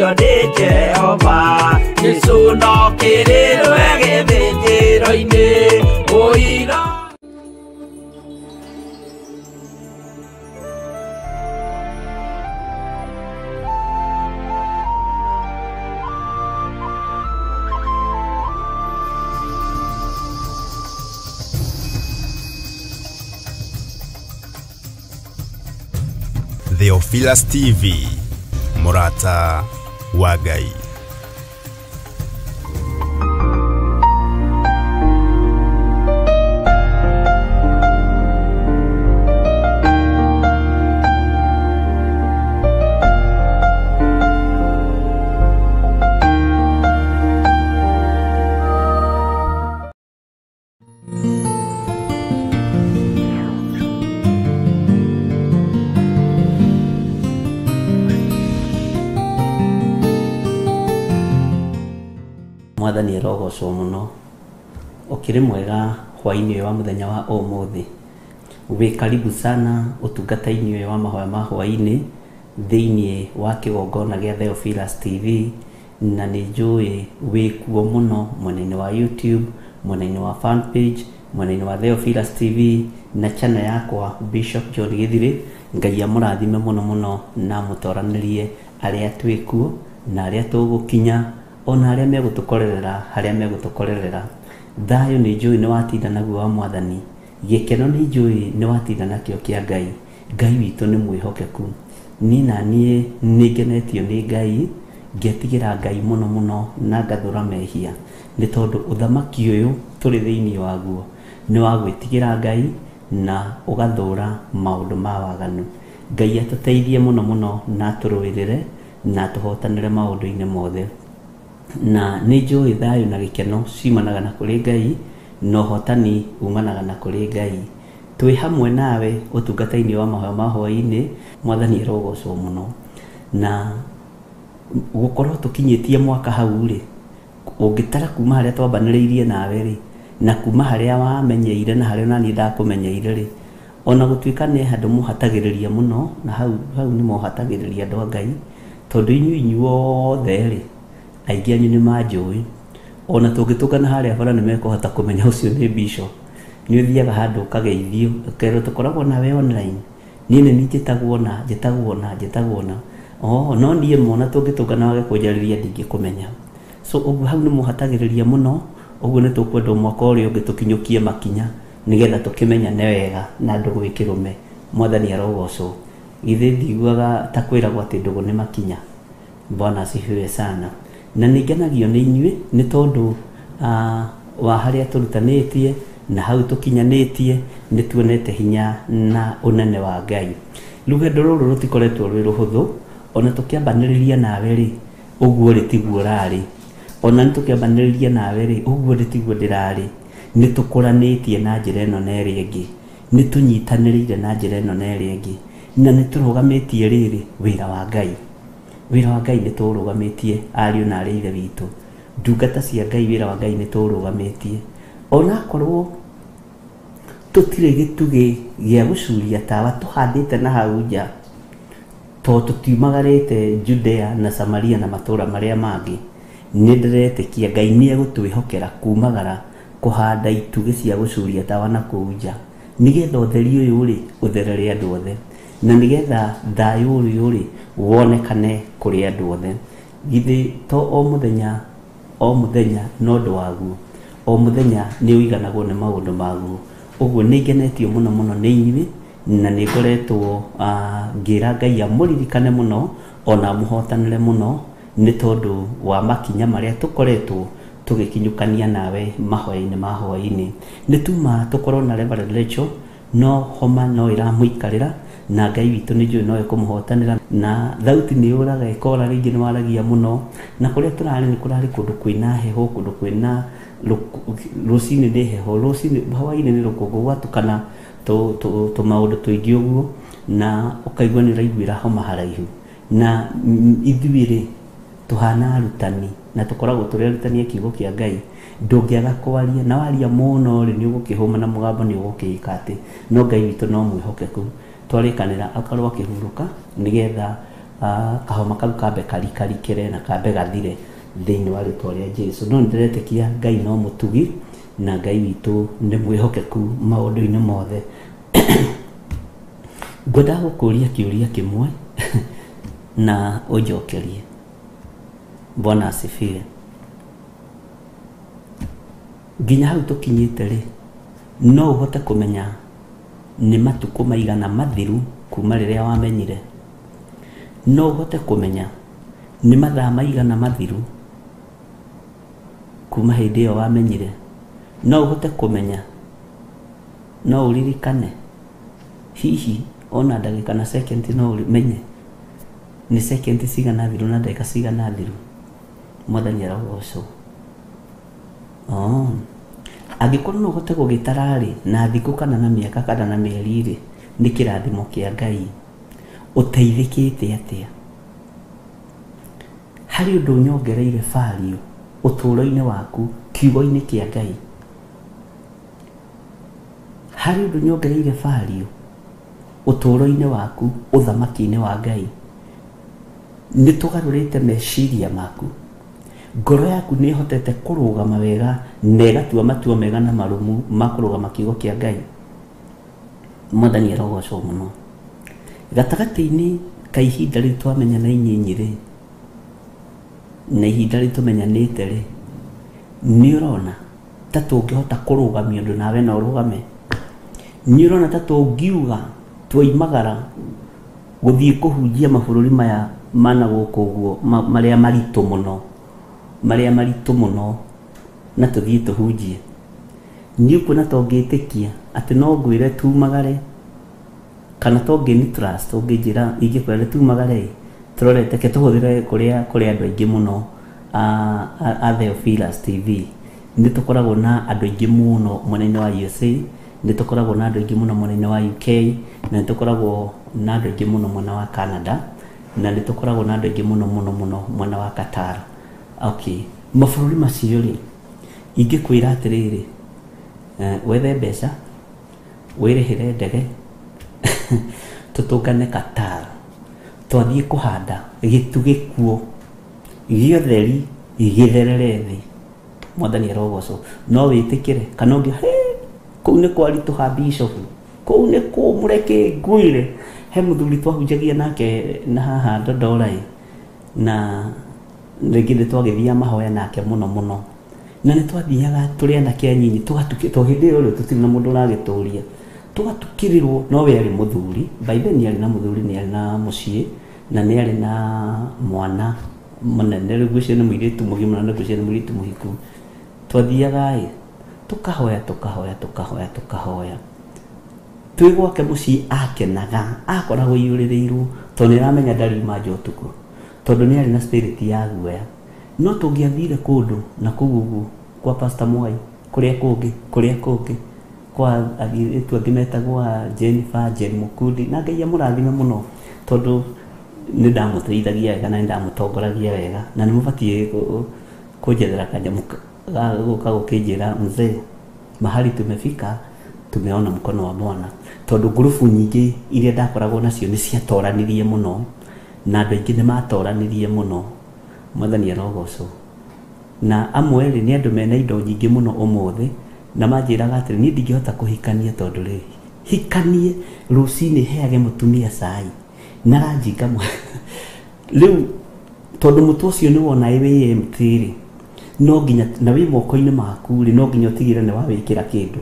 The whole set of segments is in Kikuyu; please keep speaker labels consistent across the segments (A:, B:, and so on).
A: Ũcio nĩ Jehova Jesũ no kĩrĩrwe gĩthĩnjĩro-inĩ ũira.
B: Theophilus TV, Murata wa Ngai.
C: Mwathani arogocwo muno ukiri mwega hwaini wa muthenya wa umuthi. Wi karibu sana utungata-ini uyu wa mahoya ma hwaini thiini wa kigongona gia Theophilus TV, na ni njui wi kuo muno mwena-ini wa YouTube, mwena-ini wa fan page, mwena-ini wa Theophilus TV na channel yakwa Bishop John Githiri. Ngai amurathime muno muno na mutoranirie aria twi kuo na aria tugukinya ona aria megutukorerera haria megutukorerera. Thayo ni njui ni watinda naguo wa Mwathani, gikeno ni njui ni watinda nakio kia Ngai. Ngai witũ nĩ mwĩhokeku. Niĩ na niĩ nĩ ngenetio nĩ Ngai, ngetigĩra Ngai mũno mũno na ngathũra mehia, nĩ tondũ ũthamaki ũyũ tũrĩ thĩinĩ waguo nĩ wa gwĩtigĩra Ngai na ũgathũra maũndũ ma waganu. Ngai atũteithie mũno mũno na atũrũĩrĩre na atũhotanĩre maũndũ-inĩ mothe. Na nĩ njũĩ thayũ na gĩkeno ciumanaga na kũrĩ Ngai, na ũhotani umanaga na kũrĩ Ngai. Twĩ hamwe nawe ũtungata-inĩ wa mahoya ma hwaĩ-inĩ. Mwathani arogocwo mũno. Na gũkorwo tũkinyĩtie mwaka hau rĩ, ũngĩtara kuma harĩa twambanĩrĩirie nawe rĩ, na kuma harĩa wamenyeire na harĩa onaniĩ ndakũmenyeire rĩ, ona gũtuĩka nĩ handũ mũhatagĩrĩria mũno, na hau nĩ mohatagĩrĩria andũ a Ngai, tondũ inyuĩ inyuothe rĩ, aingĩ anyu nĩ manjũĩ. Ona tũngĩtũngana harĩa bara nĩ mekũhota kũmenya ũcio nĩ Bishop. Nĩ ũthiaga handũ ũkageithio, ũkerwo tũkoragwo nawe online, niĩ nĩ niĩ njĩtagwo na njĩtagwo na njĩtagwo na oh, no niĩ mona tũngĩtũngana wage kũnjarĩria ndingĩkũmenya. So ũguo hau nĩ mũhatagĩrĩria mũno. Ũguo nĩ tũkwenda mwaka ũrĩa ũngĩ tũkinyũkie makinya nĩgetha tũkĩmenyane wega na ndũgũ ĩkĩrũme. Mwathani arogocwo. Githĩ ndiguaga ta kwĩragwo atĩ ndũgũ nĩ makinya. Bwana asifiwe sana. Na nĩ ngenagio nĩ inyuĩ nĩ tondũ wa harĩa tũrutanĩtie na hau tũkinyanĩtie nĩ tuonete hinya na ũnene wa Ngai. Rũgendo rũrũ rũtikoretwo rwĩ rũhũthũ, ona tũkĩambanĩrĩria nawe rĩ, ũguo rĩ tiguo ũrarĩ, ona nĩ tũkĩambanĩrĩria nawe rĩ, ũguo rĩ tiguo ndĩrarĩ. Nĩ tũkũranĩtie na njĩra ĩno na ĩrĩa ĩngĩ, nĩ tũnyitanĩrĩire na njĩra ĩno na ĩrĩa ĩngĩ, na nĩ tũrũgamĩtie rĩrĩ wĩra wa Ngai. Wĩra wa Ngai nĩ tũrũgamĩtie ariũ na arĩ ithe witũ, ndungata cia Ngai, wĩra wa Ngai nĩ tũrũgamĩtie. Onakorwo tũtirĩ gĩtugĩ gĩa gũcuria tawa tũhandĩte na hau nja, tondũ tũtiumagarĩte Judea na Samaria na matũũra marĩa mangĩ, nĩ ndĩretĩkia Ngai nĩ egũtwĩhokera kumagara kũhanda itugĩ cia gũcuria tawa na kũu nja, nĩgetha ũtheri ũyũ rĩ ũtherere andũ othe, na nĩgetha thayũ ũyũ rĩ wonekane kũrĩ andũ othe. Githĩ to o mũthenya o mũthenya no ũndũ waguo, o mũthenya nĩ ũiganagwo nĩ maũndũ maguo. Ũguo nĩ ngenetio mũno mũno nĩ inyuĩ, na nĩ ngoretwo ngĩra Ngai amũririkane mũno ona amũhotanĩre mũno, nĩ tondũ wa makinya marĩa tũkoretwo tũgĩkinyũkania nawe mahoya-inĩ ma hwaĩ-inĩ. Nĩ tuma tũkorwo na Reverend Rachel, no homa no ĩramũikarĩra, na Ngai witũ nĩ njũĩ no ĩkũmũhotanĩra, na thauti nĩ yũraga ĩkora rĩngĩ nĩ waragia mũno, na kũrĩa tũrarĩ nĩ kũrarĩ kũndũ kwĩna heho, kũndũ kwĩna rũcinĩ nĩ heho, rũcinĩ hwaĩ-inĩ nĩ rũkũngũ, gwatukana tũmaũndũ tũingĩ ũguo, na ũkaigua nĩ ũraiguĩra homa haraihu. Na ithuĩ rĩ tũhana arutani, na tũkoragwo tũrĩ arutani a kiugo kĩa Ngai. Ndũngĩaga kwaria, na waria mũno rĩ nĩ ũgũkĩhũma na mũgambo nĩ ũgũkĩĩka atĩ, no Ngai witũ no mwĩhokeku. Twarĩkanĩra akorwo akĩhurũka nĩgetha Kahoma kau kambe karikarikĩre na kambe gathire thĩinĩ wa rĩtwa rĩa Jesu. No nĩndĩretĩkia Ngai no mũtugi na Ngai witũ nĩ mwĩhokeku maũndũ-inĩ mothe. Ngwenda gũkũria kĩũria kĩmwe na ũnjokerie. Bwana asifiwe. Nginya hau tũkinyĩte rĩ, no ũhote kũmenya nĩ matukũ maigana mathiru kuma rĩrĩa wamenyire? No ũhote kũmenya nĩ mathaa maigana mathiru kuma hĩndĩ ĩyo wamenyire? No ũhote kũmenya, no ũririkane hihi ona ndagĩka na second, no ũmenye nĩ second cigana thiru na ndagĩka cigana thiru? Mwathani arogocwo. Oh. Angĩkorwo no ũhote gũgĩtara rĩ, na thikũ kana na mĩaka kana na mĩeri rĩ, nĩ kĩrathimo kĩa Ngai. Ũteithĩkĩte atĩa? Harĩ ũndũ nyongereire value ũtũũro-inĩ waku kiugo-inĩ kĩa Ngai? Harĩ ũndũ nyongereire value ũtũũro-inĩ waku ũthamaki-inĩ wa Ngai? Nĩ tũgarũrĩte meciria maku, ngoro yaku nĩ ĩhotete kũrũgama wega na ĩgatua matua mega na marũmu ma kũrũgama kiugo kĩa Ngai. Mwathani arogocwo mũno. Gatagatĩ-inĩ ka ihinda rĩu twamenyana inyinyi rĩ, na ihinda rĩu tũmenyanĩte rĩ, nĩ ũrona ta tũngĩhota kũrũgamia ũndũ nawe no ũrũgame? Nĩ ũrona ta tũngiuga twoimagara gũthiĩ kũhunjia mabũrũri maya mana gũkũ ũguo marĩa maritũ mũno, marĩa maritũ mũno, na tũthiĩ tũhunjie? Nĩ ũkuona ta ũngĩtĩkia atĩ no ngwĩre tumagare, kana to ngĩni trust ũngĩnjĩra ingĩkwĩra tumagare tũrorete ke tũhũthĩre kũrĩa kũrĩ andũ aingĩ mũno a Theophilus TV. Nĩ tũkoragwo na andũ aingĩ mũno mwena-inĩ wa USA, nĩ tũkoragwo na andũ aingĩ mũno mwena-inĩ wa UK, na nĩ tũkoragwo na andũ aingĩ mũno mwena wa Canada, na nĩ tũkoragwo na andũ aingĩ mũno mũno mũno mwena wa Qatar. Okay, mabũrũri macio rĩ, ingĩkwĩra atĩrĩrĩ, wethe mbeca wĩrĩhĩre ndege tũtũngane Qatar, twathiĩ kũhanda gĩtugĩ kuo gĩotheri gĩtherere thĩ. Mwathani arogocwo. No wĩtĩkĩre kana ũngĩ, he kũu nĩ kwaritũha bishop, kũu nĩ kũmũ, reke ngwĩre. He mũthuri twahunjagia nake na haha Dodora ĩ, na rĩngĩ nĩ twagĩthiaga mahoya nake mũno mũno, na nĩ twathiaga tũrĩ anake anyinyi tũgatukĩ, tondũ hĩndĩ ĩyo rĩ tũtirĩ na mũndũ ũragĩtũria, tũgatukĩrĩrwo. No we arĩ mũthuri, by then nĩ arĩ na mũthuri, nĩ arĩ na mũciĩ na nĩ arĩ na mwana mũnene, rĩu ngwĩciria nĩ mũirĩtu mũgima, na ngwĩciria nĩ mũirĩtu mũhiku. Twathiaga ĩ tũkahoya tũkahoya tũkahoya tũkahoya twĩ gwake mũciĩ, akenaga, akoragwo aiyũrĩrĩirwo tondũ nĩ aramenya ndariuma nja ũtukũ, tondũ nĩ arĩ na spirit ya guoya. No tũngĩathire kũndũ na kũu ũguo kwa Pastor Mwai, kũrĩa kũngĩ, kũrĩa kũngĩ kwa athirĩtu angĩ metagwo a Jennifer Jen Mukundi, na Ngai amũrathime mũno tondũ nĩ ndamũteithagia wega na nĩ ndamũtongoragia wega, na nĩ mũbatiĩ kũnjethera kanyamũ ga gũka gũkĩnjĩra mzee, mahali tumefika tumeona mkono wa Bwana, tondũ ngurubu nyingĩ iria ndakoragwo nacio nĩ ciatoranirie mũno na andũ aingĩ nĩ matoranirie mũno. Mwathani arogocwo. Na amwe rĩ nĩ andũ mena indo nyingĩ mũno ũmũthĩ, na manjĩraga atĩrĩ, niĩ ndingĩhota kũhikania tondũ rĩ, hikanie rũcinĩ heage mũtumia cai na ranji ngamwe rĩu, tondũ mũtwe ũcio nĩ wona wĩ empty rĩ, no nginya na wĩ moko-inĩ maku rĩ, no nginya ũtigĩrĩre nĩ wawĩkĩra kĩndũ,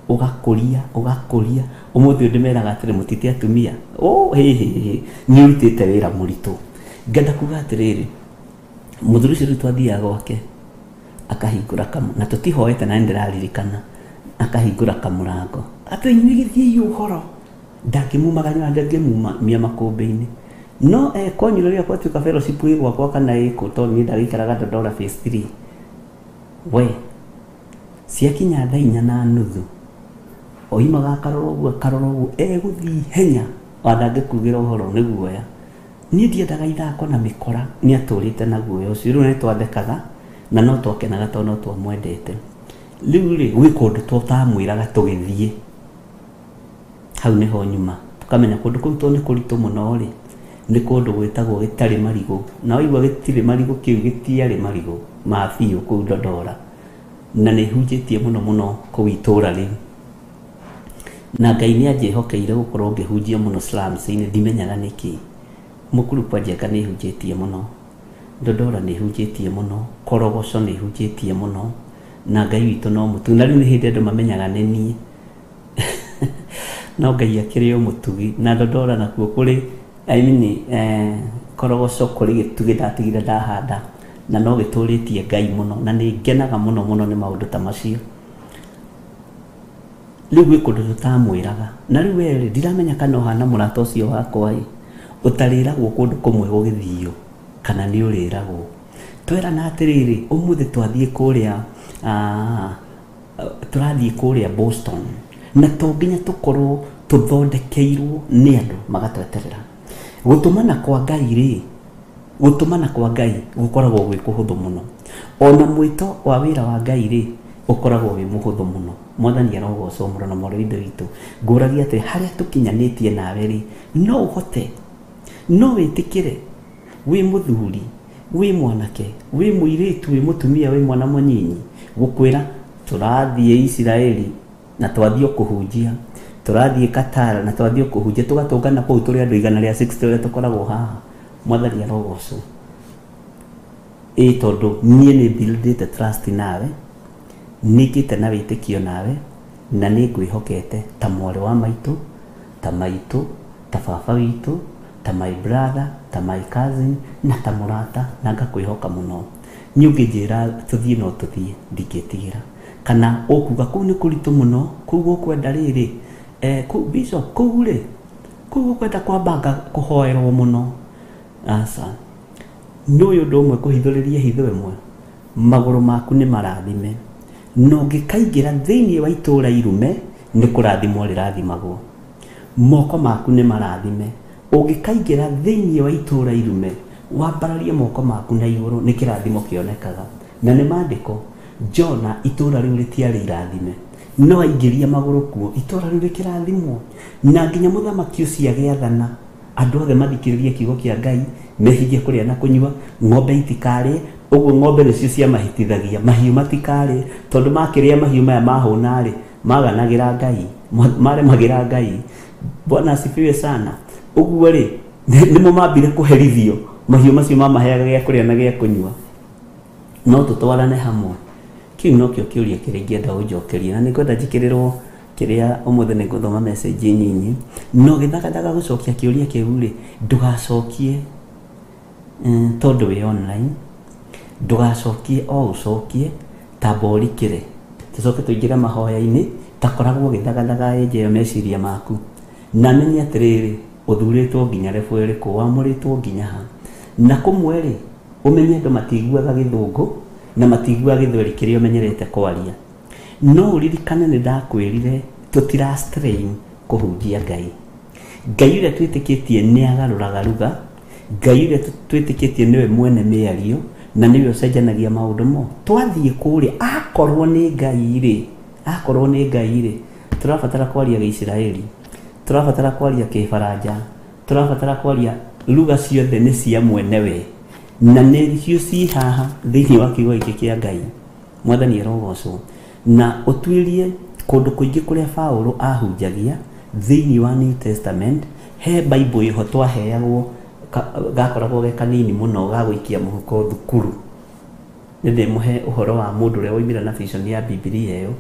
C: ũgakũria ũgakũria. Ũmũthĩ ũyũ ndĩmeraga atĩrĩ, mũtite atumia, oh, hĩ hĩ hĩ, nĩ ũrutĩte wĩra mũritũ. Ngenda kuga atĩrĩrĩ, mũthuri ũcio rĩu twathiaga gwake akahingũra kamũ, na tũtihoete, na nĩndĩraririkana akahingũra kamũrango atĩ inyuĩ gĩthiĩi ũhoro, ndangĩmumagania, ndangĩmumia makũmbĩ-inĩ, no kwanyu rĩrĩa gwatuĩka fellowship ĩ gwakwa kana ĩkũ, tondũ niĩ ndagĩikaraga Dandora phase 3, we ciakinya thaa 4:30 oimaga akarora ũguo akarora ũguo, egũthiĩ ihenya ona ndangĩkugĩra ũhoro nĩ guoya. Niĩ ndiendaga ithako na mĩkora, nĩ atũrĩte na guoya ũcio. Rĩu nĩ twathekaga na no twakenaga tondũ no twamwendete. Rĩu rĩ gwĩ kũndũ tũtamwĩraga tũgĩthiĩ, hau nĩho nyuma tũkamenya kũndũ kũu tondũ nĩ kũritũ mũno rĩ, Nĩ kũndũ gwĩtagwo gĩtarĩ marigũ. Na waigua gĩtirĩ marigũ kĩu gĩtiarĩ marigũ ma biũ kũu Dodora. Na nĩ hunjĩtie mũno mũno kũu itũũra rĩu. Na Ngai nĩ anjĩhokeire gũkorwo ngĩhunjia mũno slums-inĩ, ndimenyaga nĩkĩ. Mũkuru kwa Njenga nĩ hunjĩtie mũno, Dodora nĩ hunjĩtie mũno, Korogoco nĩ hunjĩtie mũno, na Ngai witũ no mũtugi. Na rĩu nĩ hĩndĩ andũ mamenyaga nĩ niĩ. No Ngai akĩrĩ o mũtugi. Na Dodora nakuo kũrĩ, I mean, Korogoco kũrĩ gĩtugĩ ndatigire ndahanda, na no gĩtũrĩtie Ngai mũno, na nĩ ngenaga mũno mũno nĩ maũndũ ta macio. Rĩu gwĩ kũndũ tũtamwĩraga. Na rĩu we rĩ, ndiramenya kana ũhana mũrata ũcio wakwa ĩ, ũtarĩragwo kũndũ kũmwe gũgĩthio, kana nĩ ũrĩragwo. Twerana atĩrĩrĩ, ũmũthĩ twathiĩ kũrĩa, tũrathiĩ kũrĩa Boston, na to nginya tũkorwo tũthondekeirwo nĩ andũ magatweterera. Gũtũmana kwa Ngai rĩ, gũtũmana kwa Ngai gũkoragwo gwĩ kũhũthũ mũno. Ona mwĩto wa wĩra wa Ngai rĩ, ũkoragwo wĩ mũhũthũ mũno. Mwathani arogocwo mũno na mwarĩ wa Ithe witũ. Ngũragia atĩ harĩa tũkinyanĩtie nawe rĩ, no ũhote, no wĩtĩkĩre, wĩ mũthuri, wĩ mwanake, wĩ mũirĩtu, wĩ mũtumia, wĩ mwana mũnyinyi, gũkwĩra tũrathiĩ Isiraeli na twathiĩ kũhunjia, tũrathiĩ Qatar na twathiĩ kũhunjia, tũgatũngana kũu tũrĩ andũ 160 ũrĩa tũkoragwo haha. Mwathani arogocwo. Ĩ tondũ niĩ nĩ buildĩte trust nawe, nĩngĩte na wĩtĩkio nawe, na nĩ ngwĩhokete ta mwarĩ wa maitũ, ta maitũ, ta baba witũ, ta my brother, ta my cousin, na ta mũrata, na ngakwĩhoka mũno. Niĩ ũngĩnjĩra tũthiĩ no tũthiĩ, ndingĩtigĩra. Kana ũkuga kũu nĩ kũritũ mũno, kũu gũkwenda rĩrĩ, kũu bishop, kũu rĩ, kũu gũkwenda kwambanga kũhoerwo mũno. Aca. Nĩ ũyũ ũndũ ũmwe kũhithũrĩria hitho ĩmwe, magũrũ maku nĩ marathime. Na ũngĩkaingĩra thĩinĩ wa itũũra irume, nĩ kũrathimwo rĩrathimagwo. Moko maku nĩ marathime. Ũngĩkaingĩra thĩinĩ wa itũũra irume, wambararie moko maku na igũrũ, nĩ kĩrathimo kĩonekaga. Na nĩ maandĩko, Jona itũũra rĩu rĩtiarĩ irathime, no aingĩria magũrũ kuo, itũũra rĩu rĩkĩrathimwo. Na nginya mũthamaki ũcio agĩathana, andũ othe mathikĩrĩrie kiugo kĩa Ngai, mehingie kũrĩa na kũnyua, ng'ombe itikarĩe, ũguo ng'ombe nĩcio ciamahĩtithagia, mahiũ matikarĩe, tondũ makĩrĩa mahiũ maya mahũna rĩ, maganagĩra Ngai, maremagĩra Ngai. Bwana asifiwe sana. Ũguo rĩ, nĩmo mambire kũherithio, mahiũ macio mamaheaga gĩa kũrĩa na gĩa kũnyua. No tũtwarane hamwe. Kĩu nokĩo kĩũria kĩrĩa ingĩenda ũnjokerie, na nĩngwenda njĩkĩrĩrwo kĩrĩa ũmũthĩ nĩngũthoma message nyinyi. No gĩthagathaga gũcokia kĩũria kĩu rĩ, ndũgacokie tondũ wĩ online, ndũgacokie o ũcokie, tamba ũrikĩre, tũcoke tũingĩre mahoya-inĩ, ta koragwo ũgĩthagathaga ĩnja ĩyo meciria maku. Na menye atĩrĩrĩ, ũthurĩtwo nginya level ĩrĩkũ, wamũrĩtwo nginya ha. Na kũmwe rĩ, ũmenye andũ matiguaga gĩthũngũ, na matiguaga gĩthweri kĩrĩa ũmenyerete kwaria. No ũririkane nĩ ndakwĩrire tũtira strain kũhunjia Ngai. Ngai ũrĩa twĩtĩkĩtie nĩ agarũraga ruga, Ngai ũrĩa twĩtĩkĩtie nĩwe mwene mĩario, na nĩwe ũcenjanagia maũndũ mo. Twathiĩ kũrĩa, akorwo nĩ Ngai rĩ, akorwo nĩ Ngai rĩ, tũrabatara kwaria Gĩisiraeli, tũrabatara kwaria Kĩbaranja, tũrabatara kwaria lugha ciothe nĩ cia mwenewe, na nĩcio ci haha thĩinĩ wa kiugo gĩkĩ kĩa Ngai. Mwathani arogocwo. Na ũtuĩrie kũndũ kũingĩ kũrĩa Paulo ahunjagia thĩinĩ wa New Testament, he Bible ĩho twaheagwo gakoragwo ge kanini mũno ga gũikia mũhuko thukuru. Nĩ ndĩmũhe ũhoro wa mũndũ ũrĩa woimire na vision ya Bibilia ĩyo.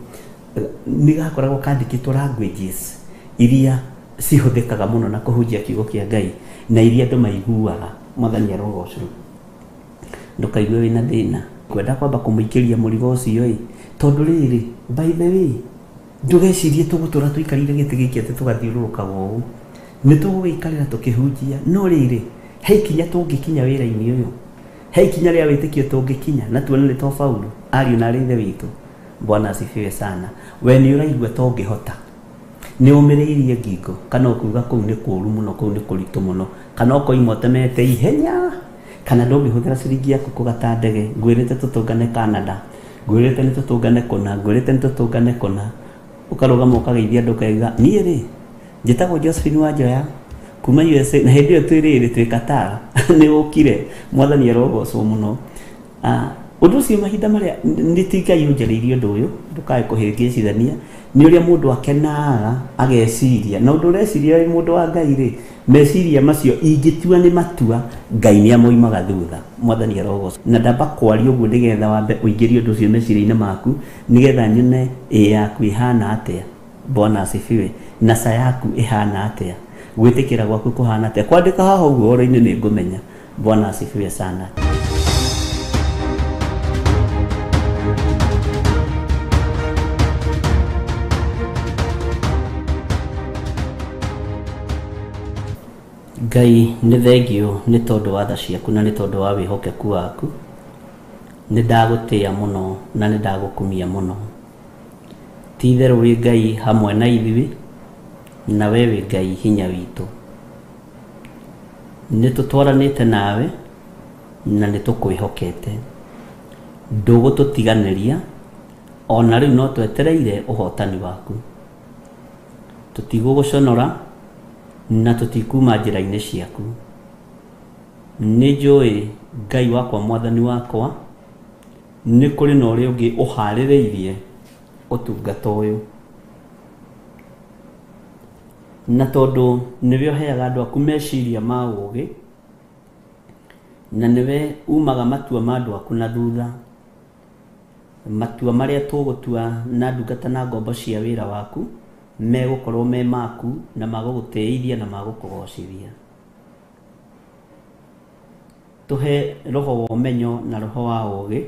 C: Nĩ gakoragwo kandĩkĩtwo languages iria cihũthĩkaga mũno na kũhunjia kiugo kĩa Ngai, na iria andũ maiguaga. Mwathani arogocwo. Ndũkaigue wĩna thĩna. Ngwenda kwamba kũmũikĩria mũrigo ũcio ĩ, tondũ rĩrĩ, by the way, ndũgecirie tũgũtũra tũikarĩire gĩtĩ gĩkĩ atĩ tũgathiũrũrũkaga ũũ. Nĩ tũgũgĩikarĩra tũkĩhunjia, no rĩrĩ, he ikinya tũngĩkinya wĩra-inĩ ũyũ, he ikinya rĩa wĩtĩkio tũngĩkinya, na tuone nĩ twabaulu, ariũ na arĩ Ithe witũ. Bwana asifiwe sana. We nĩ ũraigua ta ũngĩhota, nĩ ũmĩrĩirie ngingo, kana ũkuga kũu nĩ kũũru mũno, kũu nĩ kũritũ mũno, kana ũkoima ũtemete ihenya, kana ndũngĩhũthĩra ciringi yaku kũgata ndege. Ngwĩrĩte tũtũngane Canada, ngwĩrĩte nĩ tũtũngane kũna, ngwĩrĩte nĩ tũtũngane kũna. Ũkarũgama ũkageithia andũ ũkauga, niĩ rĩ, njĩtagwo Josephine Wanjoya Kuma USA na hĩndĩ ĩyo twĩ rĩrĩ twĩ Qatar nĩ ũkire. Mwathani arogocwo mũno. Ũndũ ũcio mahinda marĩa nĩ ti Ngai ũnjarĩirie ũndũ ũyũ, ndũkae kũhĩngĩcithania, nĩ ũrĩa mũndũ akenaga ageciria, na ũndũ ũreciria wĩ mũndũ wa Ngai rĩ, meciria macio ingĩtua nĩ matua, Ngai nĩ amoimaga thutha. Mwathani arogocwo. Na ndamba kwaria ũguo nĩgetha wambe ũingĩrie ũndũ ũcio meciria-inĩ maku, nĩgetha nyone ĩ yaku ĩhana atĩa. Bwana asifiwe. Na ca yaku ĩhana atĩa, gwĩtĩkĩra gwaku kũhana atĩa. Kwandĩka haha ũguo ũhoro-inĩ nĩ ngũmenya. Bwana asifiwe sana. Ngai nĩ thengio nĩ tondũ wa tha ciaku na nĩ tondũ wa wĩhokeku waku. Nĩ ndagũtĩĩa mũno na nĩ ndagũkumia mũno. Ti itherũ wĩ Ngai hamwe na ithuĩ, na we wĩ Ngai hinya witũ. Nĩ tũtwaranĩte nawe na nĩ tũkwĩhokete. Ndũgũtũtiganĩria, ona rĩu no twetereire ũhotani waku. Tũtigũgũconora na tũtikuma njĩra-inĩ ciaku. Nĩ njũĩ Ngai wakwa, mwathani wakwa, nĩ kũrĩ na ũrĩa ũngĩ ũharĩrĩirie ũtungata ũyũ. Na tondũ nĩwe ũheaga andũ aku meciria ma ũũgĩ, na nĩwe umaga matua ma andũ aku na thutha, matua marĩa tũgũtua na ndungata na ngombo cia wĩra waku megũkorwo me maku na magũgũtĩithia na magũkũgocithia. Tũhe roho wa ũmenyo na roho wa ũũgĩ,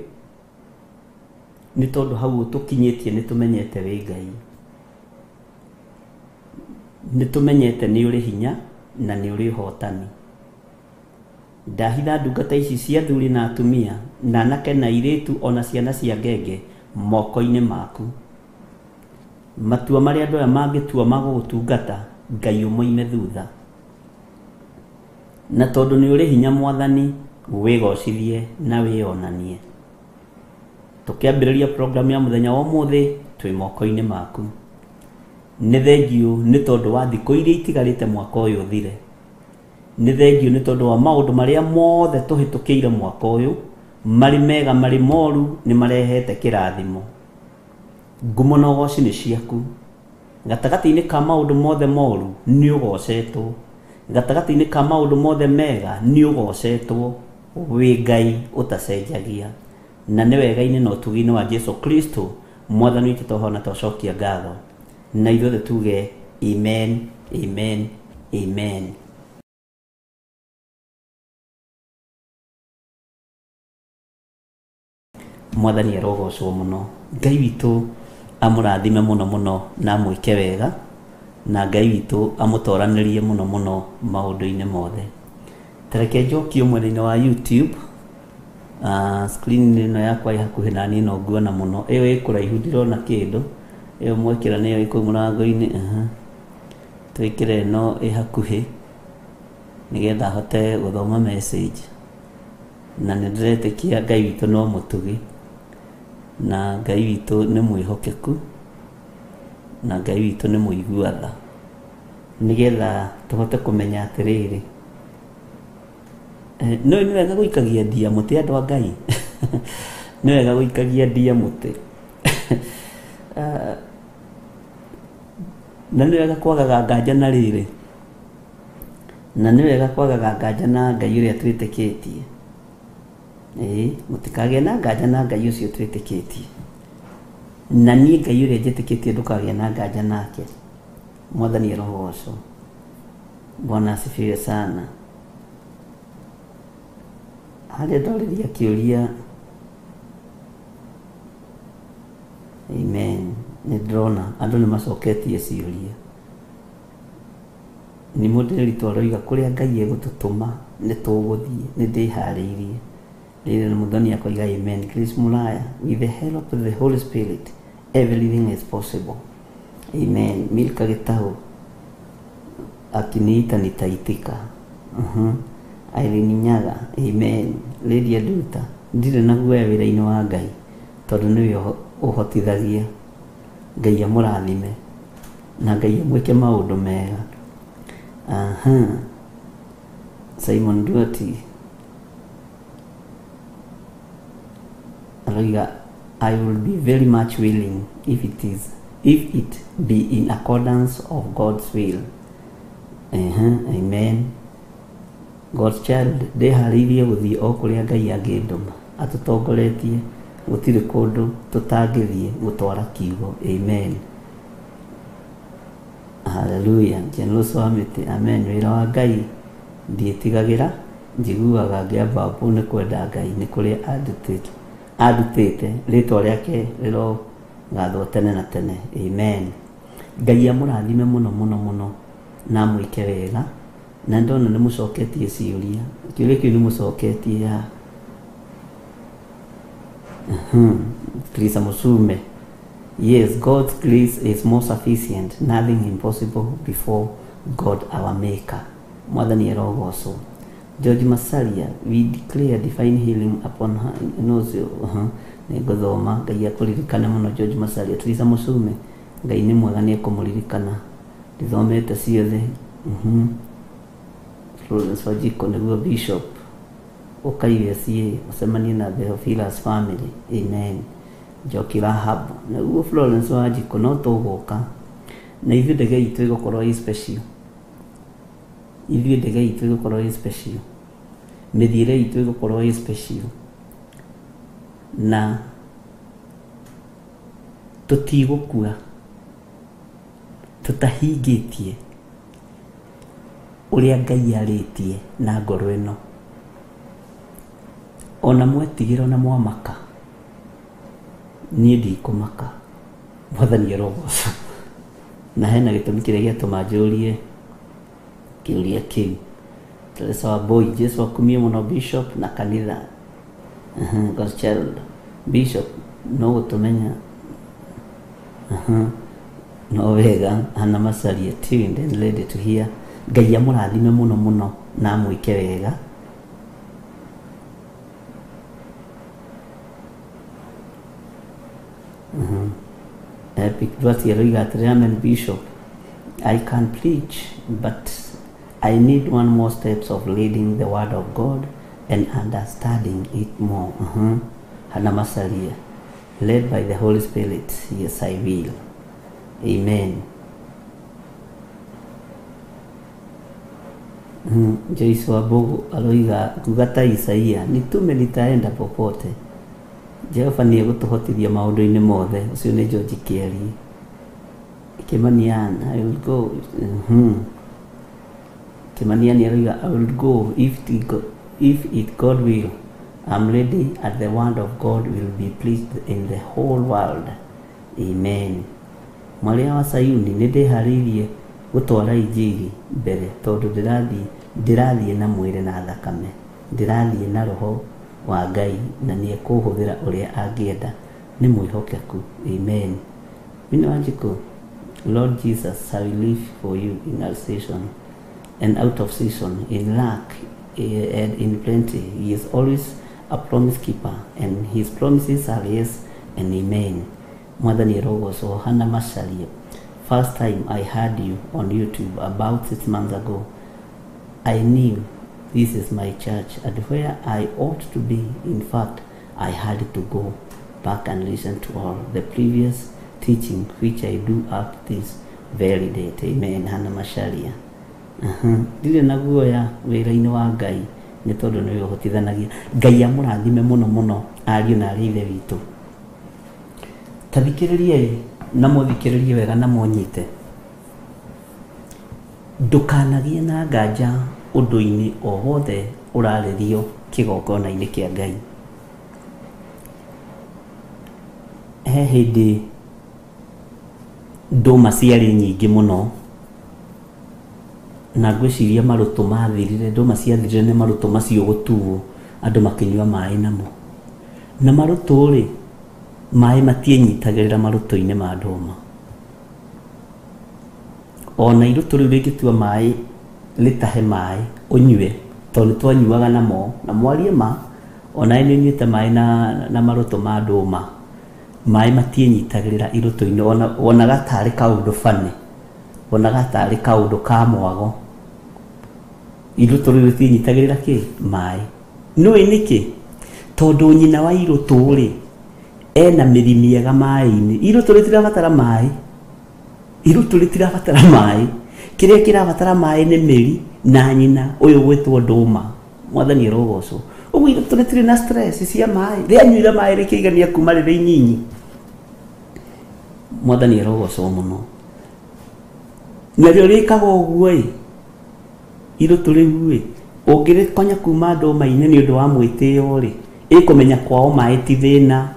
C: nĩ tondũ hau ũtũkinyĩtie nĩ tũmenyete wĩ Ngai, nĩ tũmenyete nĩ ũrĩ hinya na nĩ ũrĩ ũhotani. Ndahitha ndungata ici cia athuri na atumia na anake na airĩtu ona ciana cia ngenge moko-inĩ maku. Matua marĩa andũ aya mangĩtua ma gũgũtungata, Ngai ũmoime thutha. Na tondũ nĩ ũrĩ hinya mwathani, wĩgocithie na wĩonanie. Tũkĩambĩrĩria program ya mũthenya wa ũmũthĩ twĩ moko-inĩ maku. Nĩ thengio nĩ tondũ wa thikũ iria itigarĩte mwaka ũyũ ũthire. Nĩ thengio nĩ tondũ wa maũndũ marĩa mothe tũhĩtũkĩire mwaka ũyũ, marĩ mega marĩ moru, nĩ marehete kĩrathimo. Ngumo na ũgoci nĩ ciaku. Gatagatĩ-inĩ ka maũndũ mothe moru nĩ ũgocetwo, gatagatĩ-inĩ ka maũndũ mothe mega nĩ ũgocetwo. Wĩ Ngai ũtacenjagia. Na nĩ wega-inĩ na ũtugi-inĩ wa Jesu Kristo mwathani witũ twahona twacokia ngatho. Na ithuothe tuge amen, amen, amen. Mwathani arogocwo mũno. Ngai witũ amũrathime mũno mũno na amwĩke wega, na Ngai witũ amũtoranĩrie mũno mũno maũndũ-inĩ mothe. Tareke njokio mwena-inĩ wa YouTube. Screen ĩno yakwa ĩ hakuhĩ na niĩ no nguona mũno. Ĩyo ĩ kũraihu ndirona kĩndũ. Ĩyo mwekĩra nĩyo ĩ kũu mũrango-inĩ. Twĩkĩre ĩno ĩ hakuhĩ nĩgetha hote gũthoma message. Na nĩ ndĩretĩkia Ngai witũ no mũtugi, na Ngai witũ nĩ mwĩhokeku, na Ngai witũ nĩ mũigua tha, nĩgetha tũhote kũmenya atĩrĩrĩ, no nĩ wega gũikagia ndia mũtĩ andũ a Ngai. Nĩ wega gũikagia ndia mũtĩ. Na nĩ wega kwagaga nganja na rĩrĩ, na nĩ wega kwagaga nganja na Ngai ũrĩa twĩtĩkĩtie. Ĩĩ, mũtikagĩe na nganja na Ngai ũcio twĩtĩkĩtie. Na niĩ Ngai ũrĩa njĩtĩkĩtie ndũkagĩe na nganja nake. Mwathani arogocwo. Bwana asifiwe sana. Harĩa ndorĩria kĩũria, amen. Nĩ ndĩrona andũ nĩ macoketie ciũria. Nĩ mũndĩrĩri aroiga kũrĩa Ngai egũtũtũma nĩ tũgũthiĩ, nĩ ndĩharĩirie. Lilian Muthoni akoiga amen. Chris Mulaya, with the help of the Holy Spirit everything is possible. Amen. Milka Gitau, akiniita nitaitika. Irene Nyaga, amen. Lydia Duta, ndirĩ na guoya wĩra-inĩ wa Ngai tondũ nĩwe ũhotithagia. Ngai amũrathime na Ngai amwĩke maũndũ mega. Aha. Simon Duarte aroiga, I will be very much willing if it be in accordance of God's will. Amen. God's child ndĩharĩirie gũthiĩ o kũrĩa Ngai angĩndũma atũtongoretie, gũtirĩ kũndũ tũtangĩthiĩ gũtwara kiugo. Amen. Hallelujah. General Swamiti, amen. Wĩra wa Ngai ndiĩtigagĩra, njiguaga ngĩambambwo nĩ kwenda Ngai nĩ kũrĩa andutĩte, rĩtwa rĩake rĩrogathwo tene na tene. Amen. Ngai amũrathime mũno mũno mũno na amwĩke wega. Na ndona nĩ mũcoketie ciũria, kĩũria kĩu nĩ mũcoketie ya Teresa Musume. Yes, God's grace is more sufficient, nothing impossible before God our Maker. Mwathani arogocwo. George Masalia, we declare divine healing upon her. Nũcio nĩ ngũthoma. Ngai akũririkane mũno George Masalia. Teresa Musume, Ngai nĩ mwega nĩ ekũmũririkana. Ndithomete ciothe. Florence Wajiko nĩguo Bishop ũka USA ũcemanie na Theophilus family. Amen. Njoki Rahab nĩguo Florence Wajiko, no tũgũka na ithuĩ ndege itũ ĩgũkorwo ĩ special. Ithuĩ ndege itũ ĩgũkorwo ĩ special, mĩthiĩre itũ ĩgũkorwo ĩ special, na tũtigũkua tũtahingĩtie ũrĩa Ngai arĩtie na ngoro ĩno. Ona mwetigĩra ona mwamaka, niĩ ndikũmaka. Mwathani arogocwo. Na hena gĩtũmi kĩrĩa gĩatũma njũrie kĩũria kĩu. Teresa wa Boy, Jesu akumie mũno Bishop na kanitha. God's child Bishop no gũtũmenya. No wega. Hana Masalia, tuned and ready to hear. Ngai amũrathime mũno mũno na amwĩke wega. Epic Duarte aroiga atĩrĩ, amen Bishop, I can preach but I need one more steps of reading the word of God and understanding it more. Hana Masalia, led by the Holy Spirit, yes I will. Amen. Joyce Wabogo aroiga, kuga ta Isaia, nitume nitaenda popote. Jehova nĩ egũtũhotithia maũndũ-inĩ mothe. Ũcio nĩ George Kĩarie. Kimanian, I will go. Kimanian aroiga, I will go if it God will. I'm ready and the word of God will be preached in the whole world. Amen. Mwaria wa Sayuni, nĩ ndĩharĩirie gũtwara injiri mbere tondũ ndĩrathiĩ na mwĩrĩ na thakame, ndĩrathiĩ na roho wa Ngai na nĩ ekũhũthĩra ũrĩa angĩenda, nĩ mwĩhokeku. Amen. Mina Wanjikũ, Lord Jesus, I will live for you in all season and out of season, in lack and in plenty. He is always a promise keeper and his promises are yes and amen. Mwathani arogocwo. Hana Masalia, first time I heard you on YouTube about 6 months ago, I knew this is my church and where I ought to be. In fact, I had to go back and listen to all the previous teaching, which I do up this very date. Amen. Hana Masalia. Ndirĩ na guoya wĩra-inĩ wa Ngai nĩ tondũ nĩwe ũhotithanagia. Ngai amũrathime mũno mũno ariũ na arĩ ithe witũ. Ta thikĩrĩriai na mũthikĩrĩrie wega na mũnyite. Ndũkanagĩe na nganja ũndũ-inĩ o wothe ũrarĩrio kĩgongona-inĩ kĩa Ngai. He hĩndĩ ndũma ciarĩ nyingĩ mũno na ngwĩciria marũtũ mathirire, ndũma ciathirire nĩ marũtũ macio gũtuo andũ makĩnyua maĩ namo. Na marũtũ rĩ, maĩ matiĩnyitagĩrĩra marũtũ-inĩ ma ndũma. Ona irũtũ rĩu rĩngĩtua maĩ rĩtahe maĩ ũnyue, tondũ nĩ twanyuaga namo, na mwarie ma, ona nĩ ũnyuĩte maĩ na marũtũ ma ndũma, maĩ matiĩnyitagĩrĩra irũtũ-inĩ, wonaga tarĩ kaũndũ bani, wonaga tarĩ kaũndũ ka mwago. Irũtũ rĩu rĩtinyitagĩrĩra kĩ maĩ. Nĩũĩ nĩkĩ? Tondũ nyina wa irũtũ rĩ ena mĩri mĩega maĩ-inĩ. Irũtũ rĩtirabatara maĩ. Irũtũ rĩtirabatara maĩ. Kĩrĩa kĩrabatara maĩ nĩ mĩri na nyina ũyũ gwĩtwo ndũma. Mwathani arogocwo. Ũguo irũtũ rĩtirĩ na stress cia maĩ. Rĩanyuire maĩ rĩkĩigania kuma rĩrĩ inyinyi. Mwathani arogocwo mũno. Narĩo rĩkaga ũguo ĩ, irũtũ rĩu ĩ, ũngĩrĩkonya kuma ndũma-inĩ nĩ ũndũ wa mwĩtĩo rĩ, ĩkũmenya kwao maĩ ti thĩna,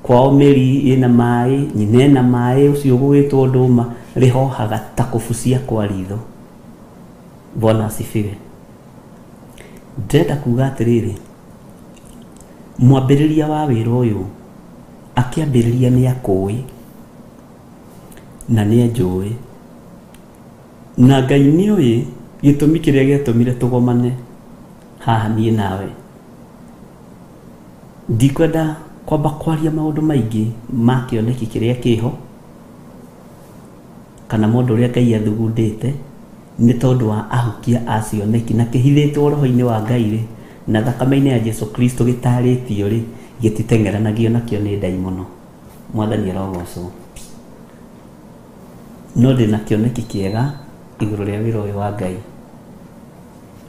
C: kwao mĩri ĩna maĩ, nyina ĩna maĩ, ũcio ũgwĩtwo ndũma, rĩhohaga ta kũbucia kwa ritho. Bwana asifiwe. Ndĩrenda kuga atĩrĩrĩ, mwambĩrĩria wa wĩra ũyũ akĩambĩrĩria nĩ akũĩ na nĩ anjũĩ, na Ngai nĩoĩ gĩtũmi kĩrĩa gĩatũmire tũgomane haha niĩ nawe. Ndikwenda kwamba kwaria maũndũ maingĩ ma kĩoneki kĩrĩa kĩho kana mũndũ ũrĩa Ngai athugundĩte, nĩ tondũ wa ahukia a cioneki na kĩhithĩtwo roho-inĩ wa Ngai rĩ, na thakame-inĩ ya Jesu Kristo gĩtarĩtio rĩ, gĩtiteng'eranagio nakĩo nĩ ndaimono. Mwathani arogocwo. No ndĩna kĩoneki kĩega igũrũ rĩa wĩra ũyũ wa Ngai.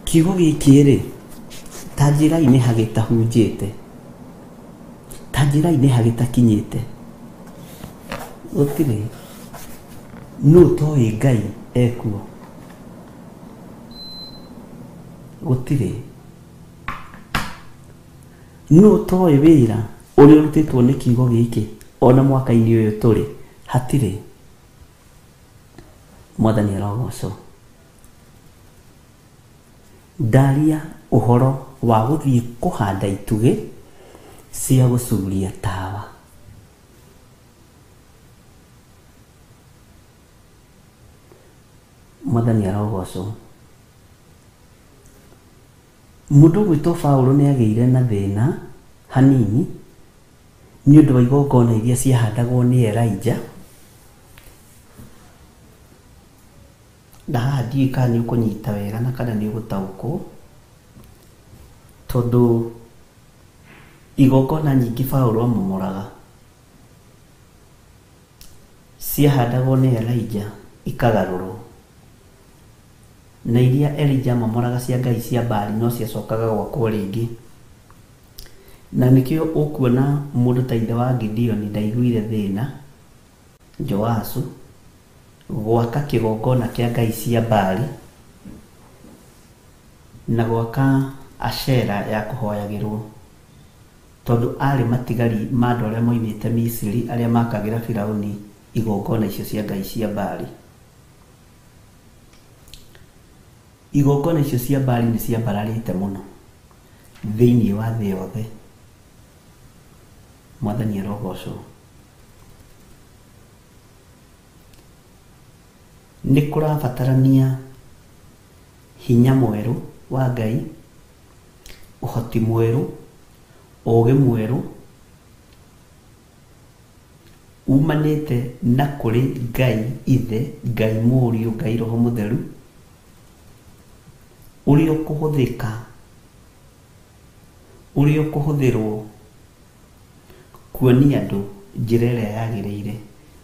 C: Kiugo gĩkĩ rĩ, ta njĩra-inĩ hagĩtahunjĩte, ta njĩra-inĩ hagĩtakinyĩte, gũtirĩ nũ ũtoĩ Ngai ekuo. Gũtirĩ nũ ũtoĩ wĩra ũrĩa ũrutĩtwo nĩ kiugo gĩkĩ ona mwaka-inĩ ũyũ tũrĩ, hatirĩ. Mwathani arogocwo. Ndaria ũhoro wa gũthiĩ kũhanda itugĩ cia gũcuria tawa. Mwathani arogocwo. Mũndũ ũgwĩtwo Paũlũ nĩ agĩire na thĩna hanini nĩ ũndũ wa igongona iria ciahandagwo nĩ Elijah. Na haha ndiũĩ kana nĩ ũkũnyita wega na kana nĩ ũgũtaũkwo, tondũ igongona nyingĩ Paũlũ amomoraga ciahandagwo nĩ Elijah ikagarũrwo, na iria Elijah amomoraga cia ngai cia Baali no ciacokaga gwakwo rĩngĩ. Na nĩkĩo ũkuona mũndũ ta ithe wa Gideoni ndaiguire thĩna Joasu gwaka kĩgongona kĩa ngai cia Baali na gwaka Ashera ya kũhoyagĩrwo, tondũ arĩ matigari ma andũ arĩa moimĩte Misiri arĩa makagĩra Firauni igongona icio cia ngai cia Baali. Igongona icio cia Baali nĩ ciambararĩte mũno thĩinĩ wa thĩ yothe. Mwathani arogocwo. Nĩ kũrabatarania hinya mwerũ wa Ngai, ũhoti mwerũ, ũũgĩ mwerũ umanĩte na kũrĩ Ngai Ithe, Ngai Mũriũ, Ngai Roho Mũtheru, ũrĩa ũkũhũthĩka, ũrĩa ũkũhũthĩrwo kuonia andũ njĩra ĩrĩa yagĩrĩire.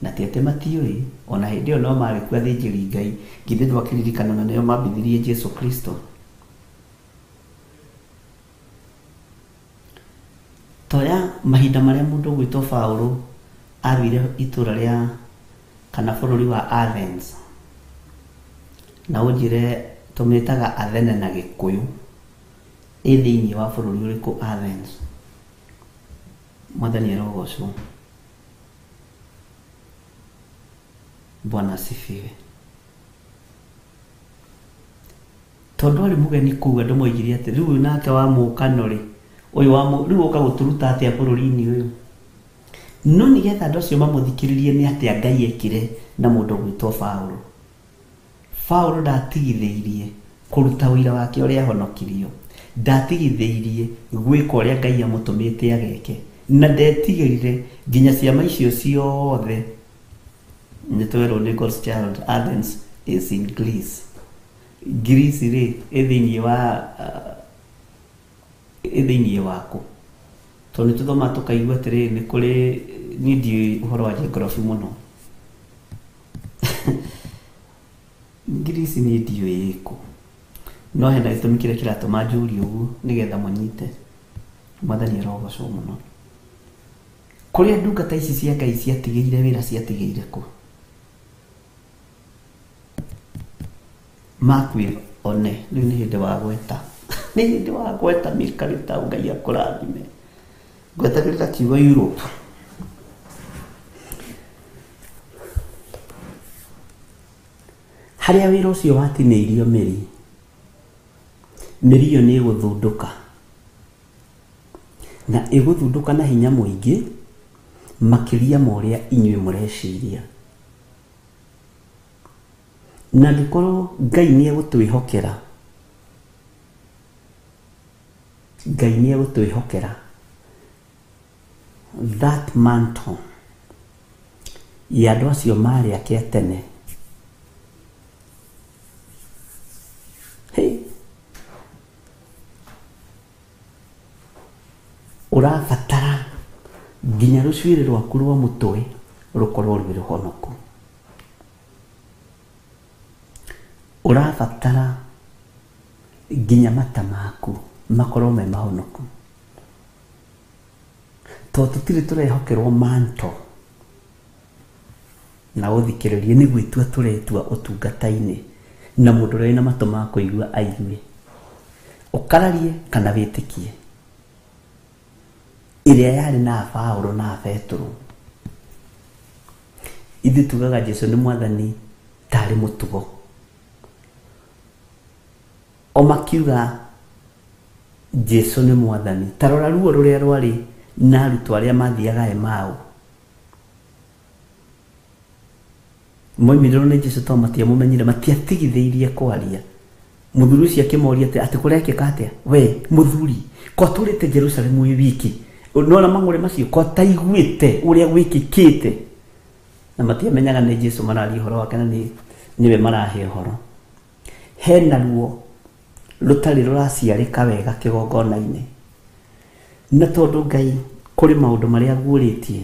C: Na ti atĩ matiũĩ, ona hĩndĩ ĩyo no marĩ kuo athĩnjĩri Ngai, githĩ ndwakĩririkana na nĩo mambithirie Jesu Kristo. Toya mahinda marĩa mũndũ ũgwĩtwo Paũlũ athire itũra rĩa kana bũrũri wa Athens, na ũnjĩre tũmĩtaga Athene na Gĩkũyũ, ĩ thĩinĩ wa bũrũri ũrĩkũ Athens? Mwathani arogocwo. Bwana asifiwe. Tondũ arĩ mũgeni kũu, andũ moigire atĩ rĩu ũyũ nake wa mũkano rĩ, ũyũ wa rĩu ũka gũtũruta atĩa bũrũri-inĩ ũyũ? No nĩgetha andũ acio mamũthikĩrĩrie nĩ atĩa Ngai ekire na mũndũ ũgwĩtwo Paũlũ. Paũlũ ndatigithĩirie kũruta ũira wake ũrĩa ahonokirio, ndatigithĩirie gwĩka ũrĩa Ngai amũtũmĩte ageke, na ndetigĩrire nginya ciama icio ciothe. Nĩ twerwo nĩ God's child, Athens is in Greece. Greece rĩ ĩ thĩinĩ wa ĩ thĩinĩ waku tondũ nĩ tũthomaga tũkaigua atĩrĩrĩ nĩ kũrĩ niĩ ndiũĩ ũhoro wa geography mũno Greece niĩ ndiũĩ ĩkũ no hena gĩtũmi kĩrĩa kĩratũma njũrie ũguo nĩgetha mũnyite mwathani arogocwo mũno kũrĩa ndungata ici cia Ngai ciatigĩire wĩra ciatigĩire kũ makwĩra one rĩu nĩ hĩndĩ wa gweta nĩ hĩndĩ wa gweta Milka Gĩtaũ Ngai akũrathime ngwetagĩrĩra kiugo Europe harĩa wĩra ũcio watinĩirio mĩri mĩri ĩyo nĩ ĩgũthundũka na ĩgũthundũka na hinya mũingĩ makĩria ma ũrĩa inyuĩ mũreciria na angĩkorwo Ngai nĩ egũtwĩhokera Ngai nĩ egũtwĩhokera that mantle ya andũ acio marĩ ake a tene hey. Ũrabatara nginya rũcuĩrĩ rwaku rwa mũtwe rũkorwo rwĩ rũhonoku ũrabatara nginya mata maku makorwo me mahonoku tondũ tũtirĩ tũrehokerwo manto na ũthikĩrĩrie nĩ gwĩtua tũretua ũtungata-inĩ na mũndũ ũrĩa wĩna matũ ma kũigua aigue ũkararie kana wĩtĩkie ĩrĩa yarĩ na Paũlũ na Petero ithuĩ tugaga Jesu nĩ mwathani tarĩ mũtugo o makiuga Jesu nĩ mwathani ta rora ruo rũrĩa rwarĩ na arutwo arĩa mathiaga Emau moimĩrĩrwo nĩ Jesu tondũ matiamũmenyire matiatigithĩirie kwaria mũthuri ũcio akĩmoria atĩ kũrekĩka atĩa we mũthuri ko tũrĩte Jerusalemu wĩ wiki nona mang'ũrĩ macio ko taiguĩte ũrĩa gwĩkĩkĩte na matiamenyaga nĩ Jesu mararia ũhoro wake na nĩwe marahe ũhoro hena ruo rũtarĩ rũraciarĩka wega kĩgongona-inĩ na tondũ Ngai kũrĩ maũndũ marĩa aguũrĩtie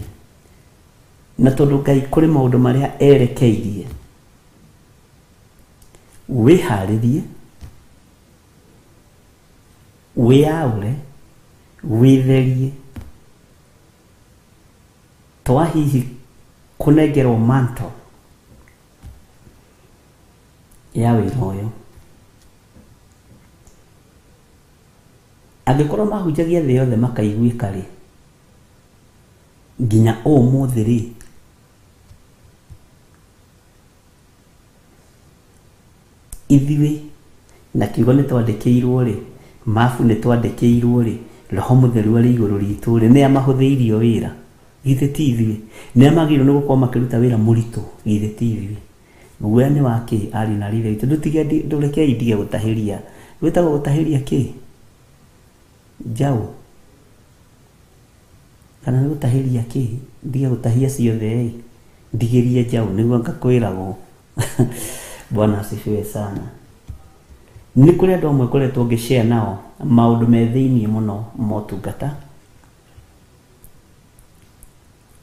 C: na tondũ Ngai kũrĩ maũndũ marĩa erekeirie wĩharĩrie wĩyaũre wĩtherie twa hihi kũnengerwo manto ya wĩra ũyũ angĩkorwo mahunjagia thĩ yothe makaiguĩka rĩ nginya ũmũthĩ rĩ ithuĩ na kiugo nĩ twandĩkĩirwo rĩ mabu nĩ twandĩkĩirwo rĩ Roho Mũtheru arĩ igũrũ ritũ rĩ nĩ amahũthĩirio wĩra githĩ ti ithuĩ nĩ amagĩrĩirwo nĩ gũkorwo makĩruta wĩra mũritũ githĩ ti ithuĩ guoya nĩ wa kĩ ariũ na aarĩ a Ithe witũ ndũrekei ndige gũtahĩria gwĩtagwo gũtahĩria kĩ njaũ kana nĩ gũtahĩria kĩ ndige gũtahia ciothe ĩ ndigĩrie njaũ nĩguo ngakwĩragwo Bwana asifiwe sana nĩ kũrĩ andũ amwe ngoretwo ngĩshare nao maũndũ me thĩiniĩ mũno motungata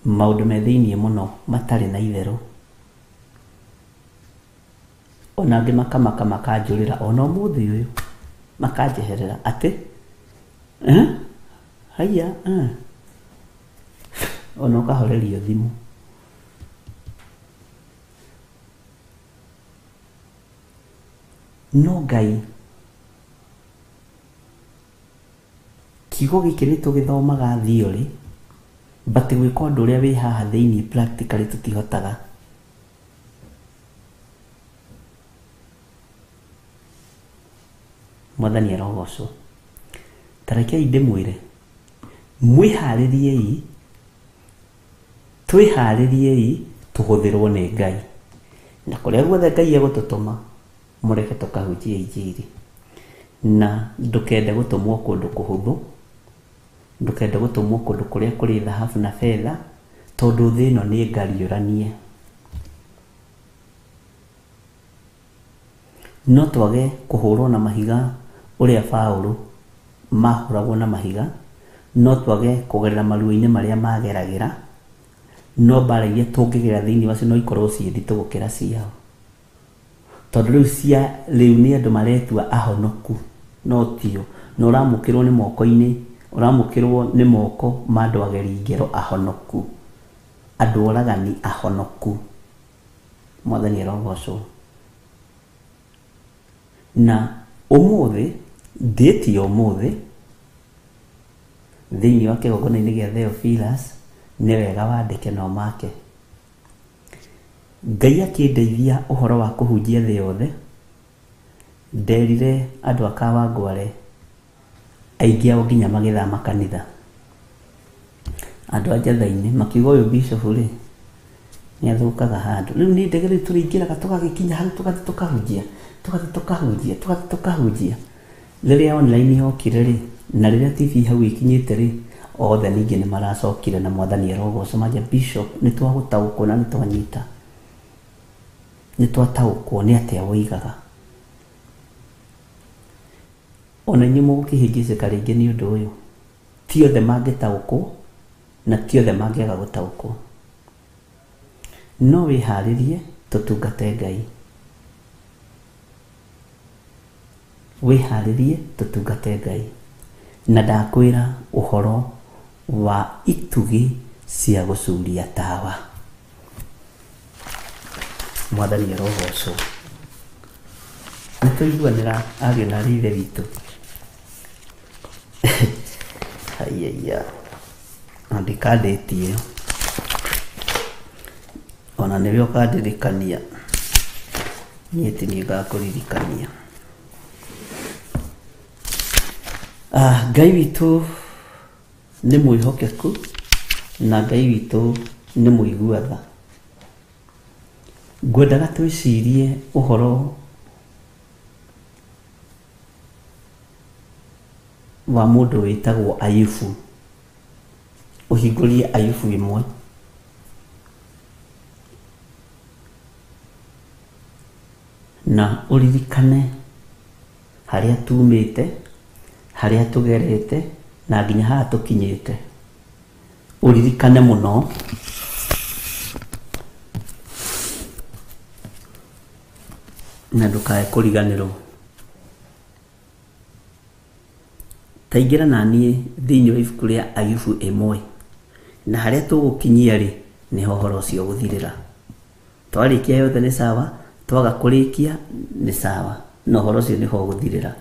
C: maũndũ me thĩiniĩ mũno matarĩ na itherũ ona angĩ makamaka makanjũrĩra ona ũmũthĩ ũyũ makanjeherera atĩ haiya ona ũkahorerio thimũ no Ngai kiugo gĩkĩ nĩ tũgĩthomaga theory but gwĩka ũndũ ũrĩa wĩ haha thĩiniĩ practically tũtihotaga mwathani arogocwo ta rekei ndĩmwĩre mwĩharĩriei twĩharĩriei tũhũthĩrwo nĩ Ngai na kũrĩa guothe Ngai egũtũtũma mũreke tũkahunjie injiri na ndũkende gũtũmwo kũndũ kũhũthũ ndũkende gũtũmwo kũndũ kũrĩa kũrĩ thahabu na betha tondũ thĩ ĩno nĩ ngariũranie No twage kũhũrwo na mahiga ũrĩa Paũlũ mahũragwo na mahiga, no twage kũgerera maruo-inĩ marĩa mageragĩra, no mbara iria tũngĩgerera thĩinĩ wacio no ikorwo ciĩ nditũ gũkĩra ciao. Tondũ rĩu cia rĩu nĩ andũ maretua ahonoku, no tio. Na ũramũkĩrwo nĩ moko-inĩ, ũramũkĩrwo nĩ moko ma andũ ageri ngero ahonoku, andũ oragani ahonoku. Mwathani arogocwo. Na ũmũthĩ, date ya ũmũthĩ, thĩinĩ wa kĩgongona-inĩ gĩa Theophilus, nĩ wega wandĩke na ũmake. Ngai akĩndeithia ũhoro wa kũhunjia thĩ yothe, nderire andũ a Kawangware aingĩ ao nginya magĩthama kanitha. Andũ a Njatha-inĩ makiuga ũyũ bishop rĩ nĩ athũkaga handũ. Rĩu nĩ ndege rĩu tũrĩingĩraga tũgagĩkinya hau tũgathiĩ tũkahunjia, tũgathiĩ tũkahunjia, tũgathiĩ tũkahunjia. Rĩrĩa online yokire rĩ, na rĩrĩa TV hau ĩkinyĩte rĩ, othe ningĩ nĩ maracokire na Mwathani arogocwo manjia bishop nĩ twagũtaũkwo na nĩ twanyita. Nĩ twataũkwo nĩ atĩa woigaga. Ona inyuĩ mũgũkĩhĩngĩcĩka rĩngĩ nĩ ũndũ ũyũ. Ti othe mangĩtaũkwo na ti othe mangĩaga gũtaũkwo. No wĩharĩrie tũtungate Ngai. Wĩharĩrie tũtungate Ngai. Na ndakwĩra ũhoro wa itugĩ cia gũcuria tawa. Mwathani arogocwo. Nĩ twaiguanĩra ariũ na aarĩ a Ithe witũ. Haiya, andĩka date ĩyo. Ona nĩwe ũkandirikania. Niĩ ti niĩ ngakũririkania. Ngai witũ nĩ mwĩhokeku na Ngai witũ nĩ mũigua tha. Ngwendaga twĩcirie ũhoro wa mũndũ wĩtagwo Ayubu. Ũhingũrie Ayubu ĩmwe. Na ũririkane harĩa tumĩte, harĩa tũgerete, na nginya haha tũkinyĩte. Ũririkane mũno. Na ndũkae kũriganĩrwo. Taingĩra na niĩ thĩinĩ wa ibuku rĩa Ayubu ĩmwe. Na harĩa tũgũkinyia rĩ, nĩho ũhoro ũcio ũgũthirĩra. Twarĩkia yothe nĩ sawa, twaga kũrĩkia nĩ sawa, na ũhoro ũcio nĩho ũgũthirĩra.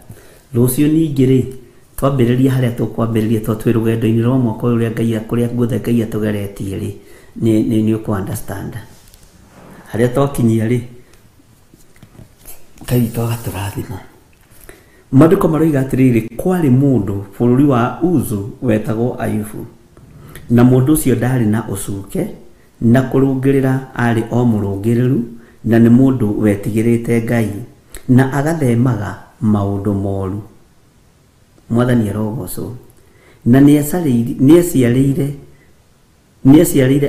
C: Rũciũ ningĩ rĩ, twambĩrĩria harĩa tũkwambĩrĩria tondũ twĩ rũgendo-inĩ rwa mwaka ũyũ ũrĩa Ngai kũrĩa guothe Ngai atũgeretie rĩ, nĩ ũkũ understand. Harĩa twakinyia rĩ, Ngai witũ agatũrathima. Maandĩko maroiga atĩrĩrĩ, kwarĩ mũndũ bũrũri wa Uzu wetagwo Ayubu. Na mũndũ ũcio ndarĩ na ũcuke, na kũrũngĩrĩra arĩ o mũrũngĩrĩru, na nĩ mũndũ wetigĩrĩte Ngai, na agathemaga maũndũ moru. Mwathani arogocwo. Na nĩaciarĩire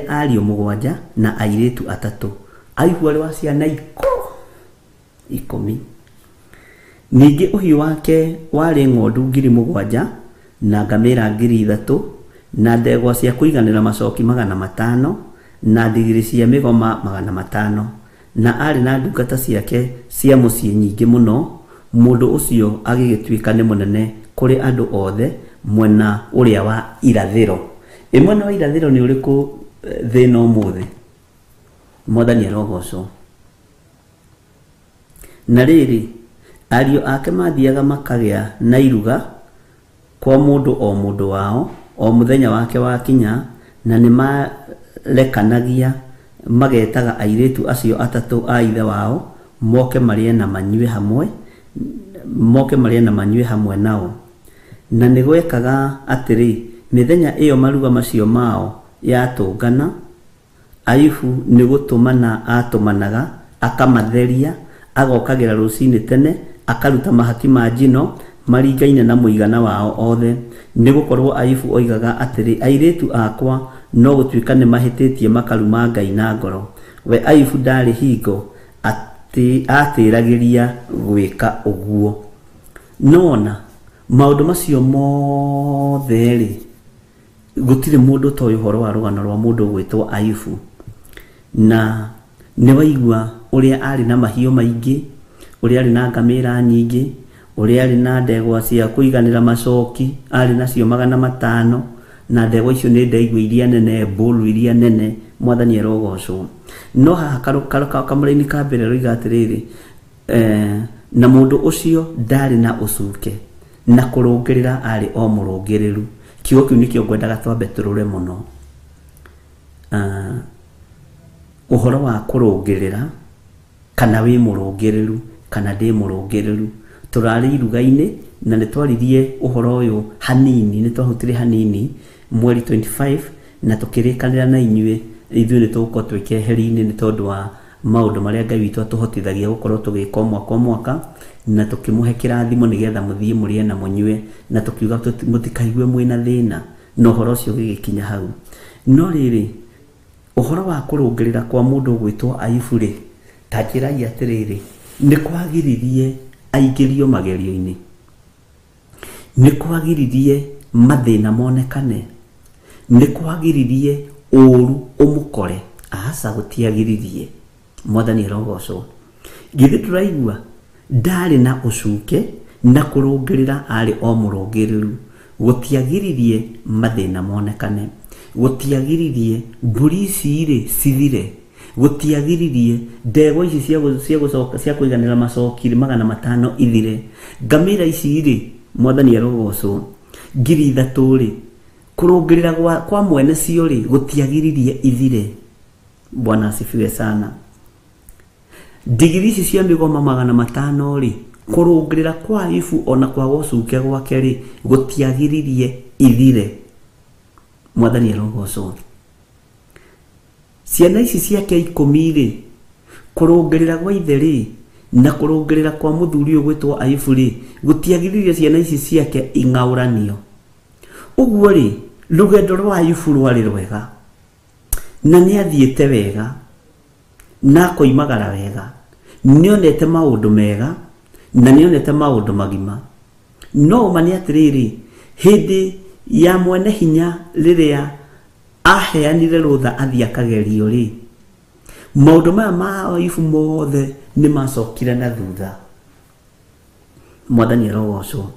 C: ariũ mũgwanja na airĩtu atatũ. Ayubu arĩ wa ciana ikũmi. Ningĩ ũhiũ wake warĩ ng'ondu 7,000 na ngamĩra 3,000 na ndegwa cia kũiganĩra macoki 500 na ndigiri cia mĩgoma 500 na arĩ na ndungata ciake cia mũciĩ nyingĩ mũno. Mũndũ ũcio agĩgĩtuĩka nĩ mũnene kũrĩ andũ othe mwena ũrĩa wa irathĩro. Ĩ mwena wa irathĩro nĩ ũrĩkũ thĩna ũmũthĩ? Mwathani arogocwo. Na rĩrĩ, ariũ ake mathiaga makagĩa na iruga kwa mũndũ o mũndũ wao o mũthenya wake wakinya, na nĩ marekanagia magetaga airĩtu acio atatũ a ithe wao moke marĩe na manyue hamwe, moke marĩe na manyue hamwe nao. Na nĩ gwekaga atĩrĩ, mĩthenya ĩyo maruga macio mao yatũngana, Ayubu nĩ gũtũmana atũmanaga akamatheria, agokagĩra rũcinĩ tene, akaruta mahaki ma njino maringaine na mũigana wao othe. Nĩ gũkorwo Ayubu oigaga atĩrĩ, airĩtu akwa no gũtuĩka nĩ mahĩtĩtie makaruma Ngai na ngoro. We Ayubu ndarĩ hingo atĩragĩria gwĩka ũguo. Nona maũndũ macio mothe rĩ, gũtirĩ mũndũ ũtoĩ ũhoro wa rũgano rwa mũndũ ũgwĩtwo Ayubu. Na nĩ waigua ũrĩa arĩ na mahiũ maingĩ, ũrĩa arĩ na ngamĩra nyingĩ, ũrĩa arĩ na ndegwa cia kũiganĩra macoki, arĩ nacio 500, na ndegwa icio nĩ ndegwa iria nene, mbũru iria nene, Mwathani arogocwo. No haha kamũraini ka mbere roiga atĩrĩrĩ, na mũndũ ũcio ndarĩ na ũcuke, na kũrũngĩrĩra arĩ o mũrũngĩrĩru. Kiugo kĩu nĩkĩo ngwendaga twambe tũrore mũno. Ũhoro wa kũrũngĩrĩra, kana wĩ mũrũngĩrĩru, kana ndĩ mũrũngĩrĩru. Tũrarĩ iruga-inĩ na nĩ twaririe ũhoro ũyũ hanini, nĩ twahutirie hanini mweri 25, na tũkĩrĩkanĩra na inyuĩ ithuĩ nĩ tũgũkorwo twĩ keheri-inĩ nĩ tondũ wa maũndũ marĩa Ngai witũ atũhotithagia gũkorwo tũgĩka o mwaka o mwaka, na tũkĩmũhe kĩrathimo nĩgetha mũthiĩ mũrĩe na mũnyue, na tũkiuga mũtikaigue mwĩna thĩna, na ũhoro ũcio ũgĩgĩkinya hau. No rĩrĩ, ũhoro wa kũrũngĩrĩra kwa mũndũ ũgwĩtwo Ayubu rĩ, ta njĩrai atĩrĩrĩ, nĩ kwagiririe aingĩrio magerio-inĩ, nĩ kwagiririe mathĩna monekane, nĩ kwagiririe ũũru ũmũkore? Aca, gũtiagiririe. Mwathani arogocwo. Githĩ ndũraigua ndarĩ na ũcuke, na kũrũngĩrĩra arĩ o mũrũngĩrĩru. Gũtiagiririe mathĩna monekane, gũtiagiririe mbũri ici rĩ cithire, gũtiagiririe ndegwa ici cia kũiganĩra macoki 500 ithire, ngamĩra ici rĩ, Mwathani arogocwo, 3,000 rĩ, kũrũngĩrĩra kwa mwene cio rĩ, gũtiagiririe ithire. Bwana asifiwe sana. Ndigiri ici cia mĩgoma 500 rĩ, kũrũngĩrĩra kwa Ayubu ona kwa gũcuke gwake rĩ, gũtiagiririe ithire. Mwathani arogocwo. Ciana ici ciake 10 rĩ, kũrũngĩrĩra gwa ithe rĩ, na kũrũngĩrĩra kwa mũthuri ũyũ gwĩtwo Ayubu rĩ, gũtiagiririe ciana ici ciake ing'aũranio. Ũguo rĩ, rũgendo rwa Ayubu rwarĩ rwega, na nĩ athiĩte wega, na akoimagara wega, nĩonete maũndũ mega, na nĩonete maũndũ magima. No ũma nĩ atĩrĩrĩ, hĩndĩ ya mwene hinya rĩrĩa aheanire rũtha athiĩ akagerio rĩ, maũndũ maya ma Ayubu mothe nĩ macokire na thutha. Mwathani arogocwo.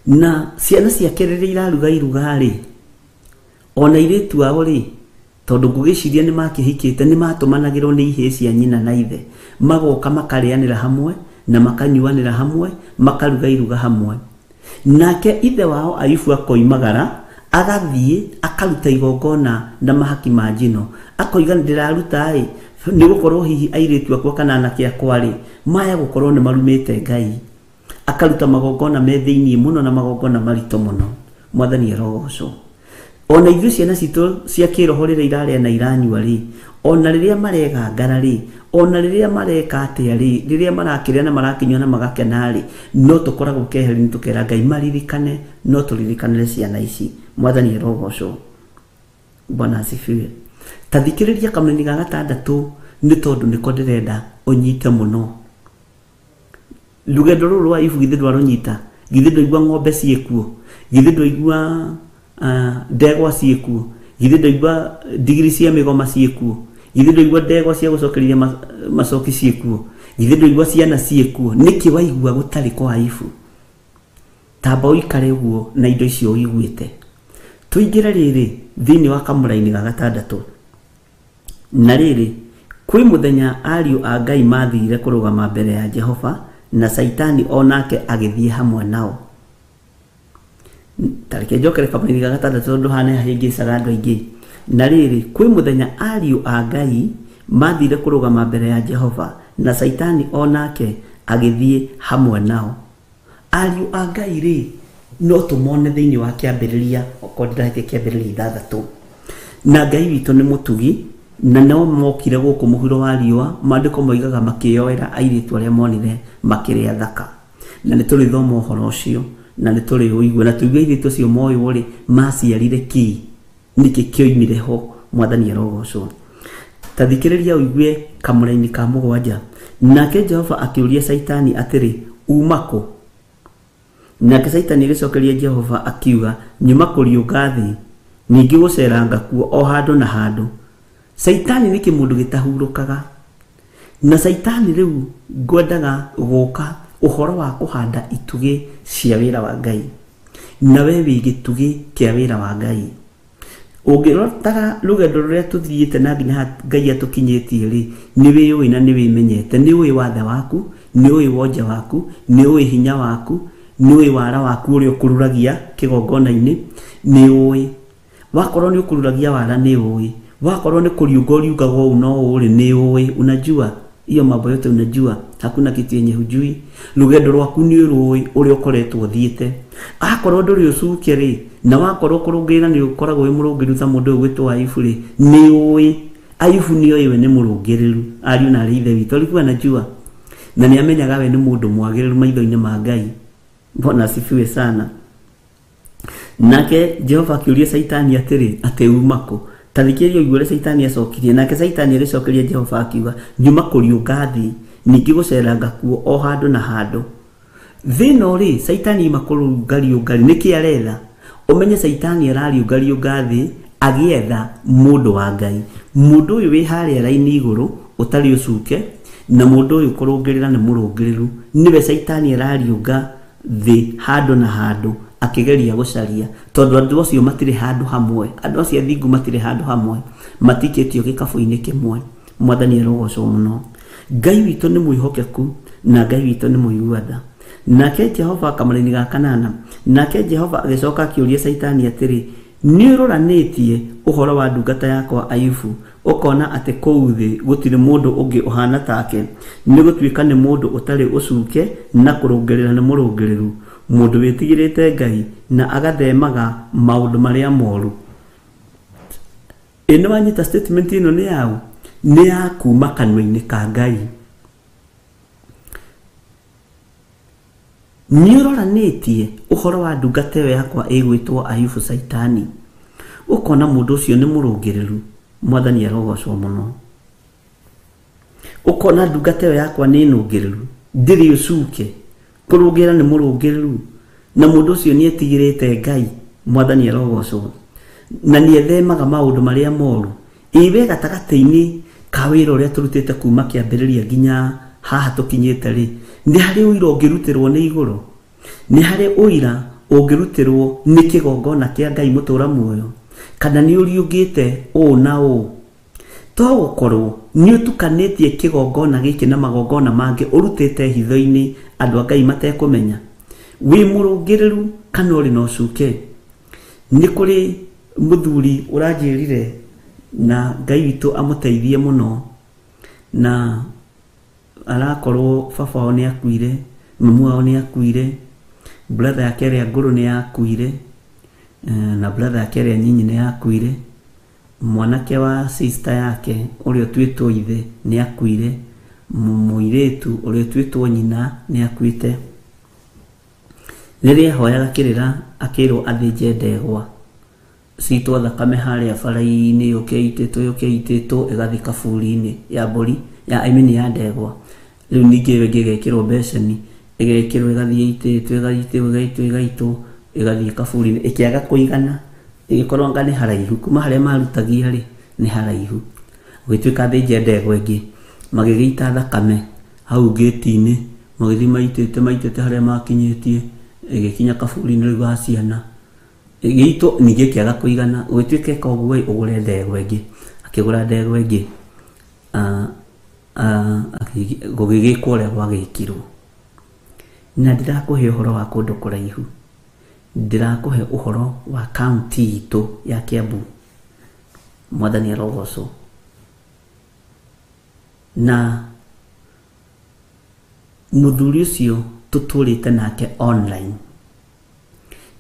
C: Na ciana ciake rĩrĩa iraruga iruga rĩ, ona airĩtu ao rĩ, tondũ ngũgĩciria nĩ makĩhikĩte, nĩ matũmanagĩrwo nĩ ihĩĩ cia nyina na ithe, magoka makarĩanĩra hamwe na makanyuanĩra hamwe, makaruga iruga hamwe. Nake ithe wao Ayubu akoimagara agathiĩ akaruta igongona na mahaki ma njino, akoiga ndĩraruta ĩ nĩ gũkorwo hihi airĩtu akwa kana anake akwa rĩ maya gũkorwo nĩ marumĩte Ngai. Akaruta magongona me thĩinĩ mũno na magongona maritũ mũno. Mwathani arogocwo. Ona ithuĩ ciana citũ cia kĩroho rĩrĩa irarĩa na iranyua rĩ, ona rĩrĩa maregangara rĩ, ona rĩrĩa mareka atĩa rĩ, rĩrĩa marakĩrĩa na marakĩnyua na magakena rĩ, no tũkoragwo keheri-inĩ tũkera Ngai maririkane, no tũririkanĩre ciana ici. Mwathani arogocwo. Bwana asifiwe. Ta thikĩrĩria kamũraini ga gatandatũ nĩ tondũ nĩko ndĩrenda ũnyite mũno. Rũgendo rũrũ rwa Ayubu githĩ ndwarũnyita? Githĩ ndwaigua ng'ombe ciĩkuo? Githĩ ndwaigua ndegwa ciĩkuo? Githĩ ndwaigua ndigiri cia mĩgoma ciĩkuo? Githĩ ndwaigua ndegwa cia gũcokereria macoki ciĩkuo? Githĩ ndwaigua ciana ciĩkuo? Nĩkĩ waigua gũtarĩ kwa Ayubu? Tamba ũikare ũguo na indo icio ũiguĩte. Tũingĩre rĩrĩ thĩinĩ wa kamũraini ga gatandatũ. Na rĩrĩ, kwĩ mũthenya ariũ a Ngai mathire kũrũgama mbere ya Jehova, na Saitani onake agĩthiĩ hamwe nao. Ta reke njokere kamũraini ga gatandatũ tondũ haha nĩhahĩngĩcaga andũ aingĩ. Na rĩrĩ, kwĩ mũthenya ariũ a Ngai mathire kũrũgama mbere ya Jehova, na Saitani onake agĩthiĩ hamwe nao. Ariũ a Ngai rĩ, no tũmone thĩinĩ wa kĩambĩrĩria, okorwo ndĩrahĩtia kĩambĩrĩria 6. Na Ngai witũ nĩ mũtugi, na no mokire gũkũ mũhuro wa riũa, maandĩko moigaga makĩyoera airĩtu arĩa monire makĩrĩa thaka. Na nĩ tũrĩthoma ũhoro ũcio, na nĩ tũrĩũigua, na tũigue airĩtu acio moywo rĩ, maciarire kĩ, nĩkĩ kĩoimire ho. Mwathani arogocwo. Ta thikĩrĩria ũigue kamũraini ka 7. Nake Jehova akĩũria Caitani atĩrĩ, uma kũ? Nake Caitani agĩcokeria Jehova akiuga, nyuma kũriũnga thĩ, ningĩ gũceranga kuo o handũ na handũ. Caitani nĩ kĩmũndũ gĩtahurũkaga. Na Caitani rĩu ngwendaga gũka ũhoro wa kũhanda itugĩ cia wĩra wa Ngai. Na we wĩ gĩtugĩ kĩa wĩra wa Ngai. Ũngĩrotaga rũgendo rũrĩa tũthiĩte na nginya Ngai atũkinyĩtie rĩ, nĩ wĩyũĩ na nĩ wĩmenyete, nĩ ũĩ wathe waku, nĩ ũĩ wonje waku, nĩ ũĩ hinya waku, nĩ ũĩ wara waku ũrĩa ũkũruragia kĩgongona-inĩ, nĩ ũĩ. Wakorwo nĩ ũkũruragia wara nĩ ũĩ. Wakorwo nĩ kũriũnga ũriũngaga ũũ no ũũ rĩ, nĩ ũĩ. Unajua hiyo mambo yote unajua, hakuna kitu yenye hujui. Rũgendo rwaku nĩ ũrũĩ ũrĩa ũkoretwo ũthiĩte. Akorwo ndũrĩ ũcuke rĩ, na wakorwo kũrũngĩrĩra nĩ ũkoragwo wĩ mũrũngĩrĩru ta mũndũ ũyũ gwĩtwo Ayubu rĩ, nĩ ũĩ. Ayubu nĩ oĩ we nĩ mũrũngĩrĩru, ariũ na arĩ ithe witũ, alikuwa anajua. Na nĩ amenyaga we nĩ mũndũ mwagĩrĩru maitho-inĩ ma Ngai. Bwana asifiwe sana. Nake Jehova akĩũria Caitani atĩrĩ, atĩ uma kũ? Ta thikĩrĩria ũigue ũrĩa Caitani acokirie. Nake Caitani agĩcokeria Jehova akiuga, nyuma kũriũnga thĩ, ningĩ gũceranga kuo o handũ na handũ. Thĩ ĩno rĩ, Caitani ima kũrũngariũnga rĩ, nĩkĩ aretha? Ũmenye Caitani arariũngariũnga thĩ agĩetha mũndũ wa Ngai. Mũndũ ũyũ wĩ harĩa raini igũrũ ũtarĩ ũcuke, na mũndũ ũyũ kũrũngĩrĩra nĩ mũrũngĩrĩru, nĩwe Caitani arariũnga thĩ handũ na handũ akĩgeria gũcaria, tondũ andũ acio matirĩ handũ hamwe, andũ acio athingu matirĩ handũ hamwe, matikĩtio gĩkabũ-inĩ kĩmwe. Mwathani arogocwo mũno. Ngai witũ nĩ mwĩhokeku na Ngai witũ nĩ mũigua tha. Nake Jehova kamũraini ga 8, nake Jehova agĩcoka akĩũria Caitani atĩrĩ, nĩ ũroranĩtie ũhoro wa ndungata yakwa Ayubu, ũkona atĩ kũu thĩ gũtirĩ mũndũ ũngĩ ũhana take, nĩ gũtuĩka nĩ mũndũ ũtarĩ ũcuke na kũrũngĩrĩra nĩ mũrũngĩrĩru, mũndũ wĩtigĩrĩte Ngai na agathemaga maũndũ marĩa moru. Ĩ nĩ wanyita statement ĩno nĩ yaũ? Nĩ ya kuma kanua-inĩ ka Ngai. Nĩ ũroranĩtie ũhoro wa ndungata ĩyo yakwa ĩgwĩtwo Ayubu Caitani, ũkona mũndũ ũcio nĩ mũrũngĩrĩru. Mwathani arogocwo mũno. Ũkona ndungata ĩyo yakwa nĩ nũngĩrĩru, ndĩrĩ ũcuke, kũrũngĩra nĩ mũrũngĩrĩru, na mũndũ ũcio nĩ etigĩrĩte Ngai. Mwathani arogocwo. Na nĩ ethemaga maũndũ marĩa moru. Ĩ we gatagatĩ-inĩ ka wĩra ũrĩa tũrutĩte kuma kĩambĩrĩria nginya haha tũkinyĩte rĩ, nĩ harĩ ũira ũngĩrutĩrwo nĩ igũrũ? Nĩ harĩ ũira ũngĩrutĩrwo nĩ kĩgongona kĩa Ngai mũtũra muoyo? Kana nĩ ũriũngĩte ũũ na ũũ? To gũkorwo nĩ ũtukanĩtie kĩgongona gĩkĩ na magongona mangĩ ũrutĩte hitho-inĩ andũ a Ngai matekũmenya. Wĩ mũrũngĩrĩru kana ũrĩ na ũcuke? Nĩ kũrĩ mũthuri ũranjĩrire, na Ngai witũ amũteithie mũno, na arakorwo baba wao nĩ akuire, mamu wao nĩ akuire, brother yake ĩrĩa ngũrũ nĩ yakuire, na brother yake ĩrĩa nyinyi nĩ yakuire, mwanake wa sister yake ũrĩa ũtuĩtwo ithe nĩ akuire, mũirĩtu ũrĩa ũtuĩtwo nyina nĩ akuĩte. Rĩrĩa ahoyaga kĩrĩra akĩrwo athĩnje ndegwa citwo thakame harĩa bara-inĩ yũke ĩitĩtwo yũke ĩitĩtwo ĩgathiĩ kaburi-inĩ ya mbũri ya I mean ya ndegwa. Rĩu ningĩ ĩyo ĩngĩ ĩgekĩrwo mbeceni, ĩgekĩrwo ĩgathiĩ ĩitĩtwo ĩgaitwo ĩgaitwo ĩgaitwo ĩgathiĩ kaburi-inĩ, ĩkĩaga kũigana, ĩgĩkorwo anga nĩ haraihu kuma harĩa marutagia rĩ nĩ haraihu, gũgĩtuĩka athĩnje ndegwa ĩngĩ, magĩgĩita thakame hau ngĩti-inĩ, magĩthiĩ maitĩte maitĩte harĩa makinyĩtie, ĩgĩkinya kaburi-inĩ rĩu ga ciana, ĩgĩitwo ningĩ ĩkĩaga kũigana, gũgĩtuĩka ĩka ũguo ĩ, ũgũre ndegwa ĩngĩ. Akĩgũra ndegwa ĩngĩ, gũgĩgĩkwo ũrĩa gwagĩkirwo. Na ndirakũhe ũhoro wa kũndũ kũraihu, ndirakũhe ũhoro wa kaunti itũ ya Kiambu. Mwathani arogocwo. Na mũthuri ũcio tũtũrĩte nake online,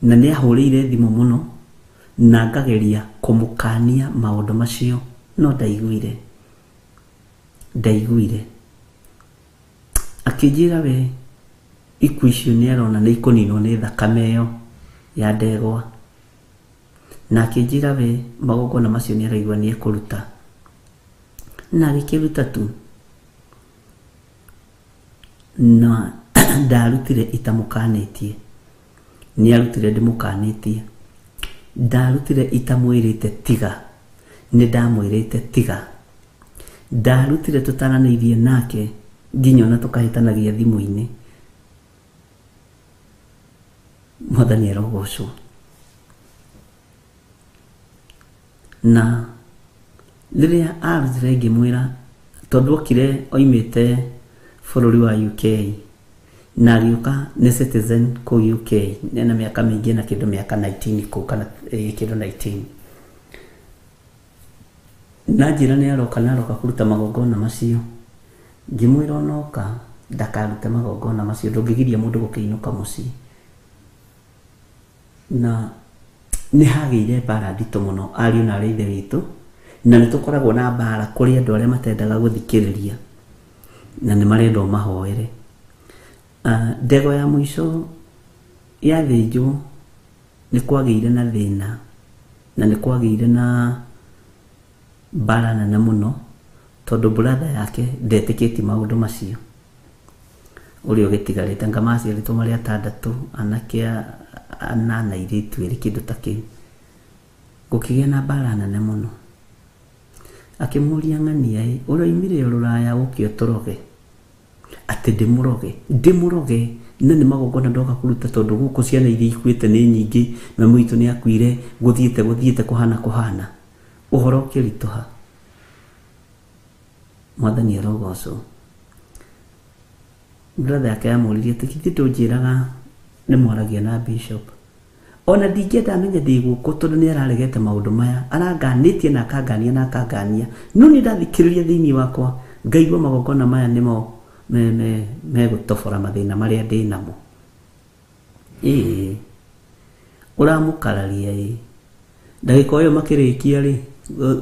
C: na nĩ ahũrĩire thimũ mũno na ngageria kũmũkania maũndũ macio, no ndaiguire, ndaiguire. Akĩnjĩra we ikuũ icio nĩ arona nĩ ikũninwo nĩ thakame ĩyo ya ndegwa, na akĩnjĩra we magongona macio nĩ araigua nĩ ekũruta, Na agĩkĩruta tu na ndarutire itamũkanĩtie, nĩarutire ndĩmũkanĩtie, ndarutire itamwĩrĩte tiga, nĩ ndamwĩrĩte tiga, ndarutire tũtaranĩirie nake nginya ona tũkahĩtanagia thimũ-inĩ. Mwathani arogocwo. Na rĩrĩa arutire ngĩmwĩra, tondũ okire oimĩte bũrũri wa UK na agĩũka nĩ citizen kũu UK, ena mĩaka mĩingĩ na kĩndũ mĩaka 19 kũu kana kĩndũ 19. Na njĩra nĩ aroka na aroka kũruta magongona macio. Ngĩmwĩra onoka ndakarute magongona macio, ndũngĩgiria mũndũ gũkĩinũka mũciĩ. Na nĩ hagĩire mbara nditũ mũno ariũ na arĩ ithe witũ, na nĩ tũkoragwo na mbara kũrĩ andũ arĩa matendaga gũthikĩrĩria na nĩ marendwo mahoere. Ndego ya mũico yathĩnjwo nĩ kwagĩire na thĩna na nĩ kwagĩire na mbara nene mũno, tondũ brother yake ndetĩkĩtie maũndũ macio. Ũrĩa ũgĩtigarĩte anga maciarĩtwo marĩ atandatũ, anake anana airĩtu erĩ kĩndũ ta kĩu. Gũkĩgĩa na mbara nene mũno. Akĩmũria ng'ania ĩ, ũroimire rũraya ũke ũtũroge? Atĩ ndĩmũroge na nĩ magongona ndoka kũruta, tondũ gũkũ ciana iria ikuĩte nĩ nyingĩ, mami witũ nĩ akuire, gũthiĩte kũhana. Ũhoro ũkĩritũha. Mwathani arogocwo. Brother yake amũririe atĩ githĩ ndũnjĩraga nĩ mwaragia na bishop? Ona ndingĩenda amenye ndĩ gũkũ, tondũ nĩ araregete maũndũ maya, aranganĩtie na akangania na akangania. No nĩ ndathikĩrĩria thĩinĩ wakwa ngaigua magongona maya nĩmo megũtobora mathĩna marĩa ndĩ namo. Ĩĩ ũramũkararia ĩ. Ndagĩka ĩyo makĩrĩkia rĩ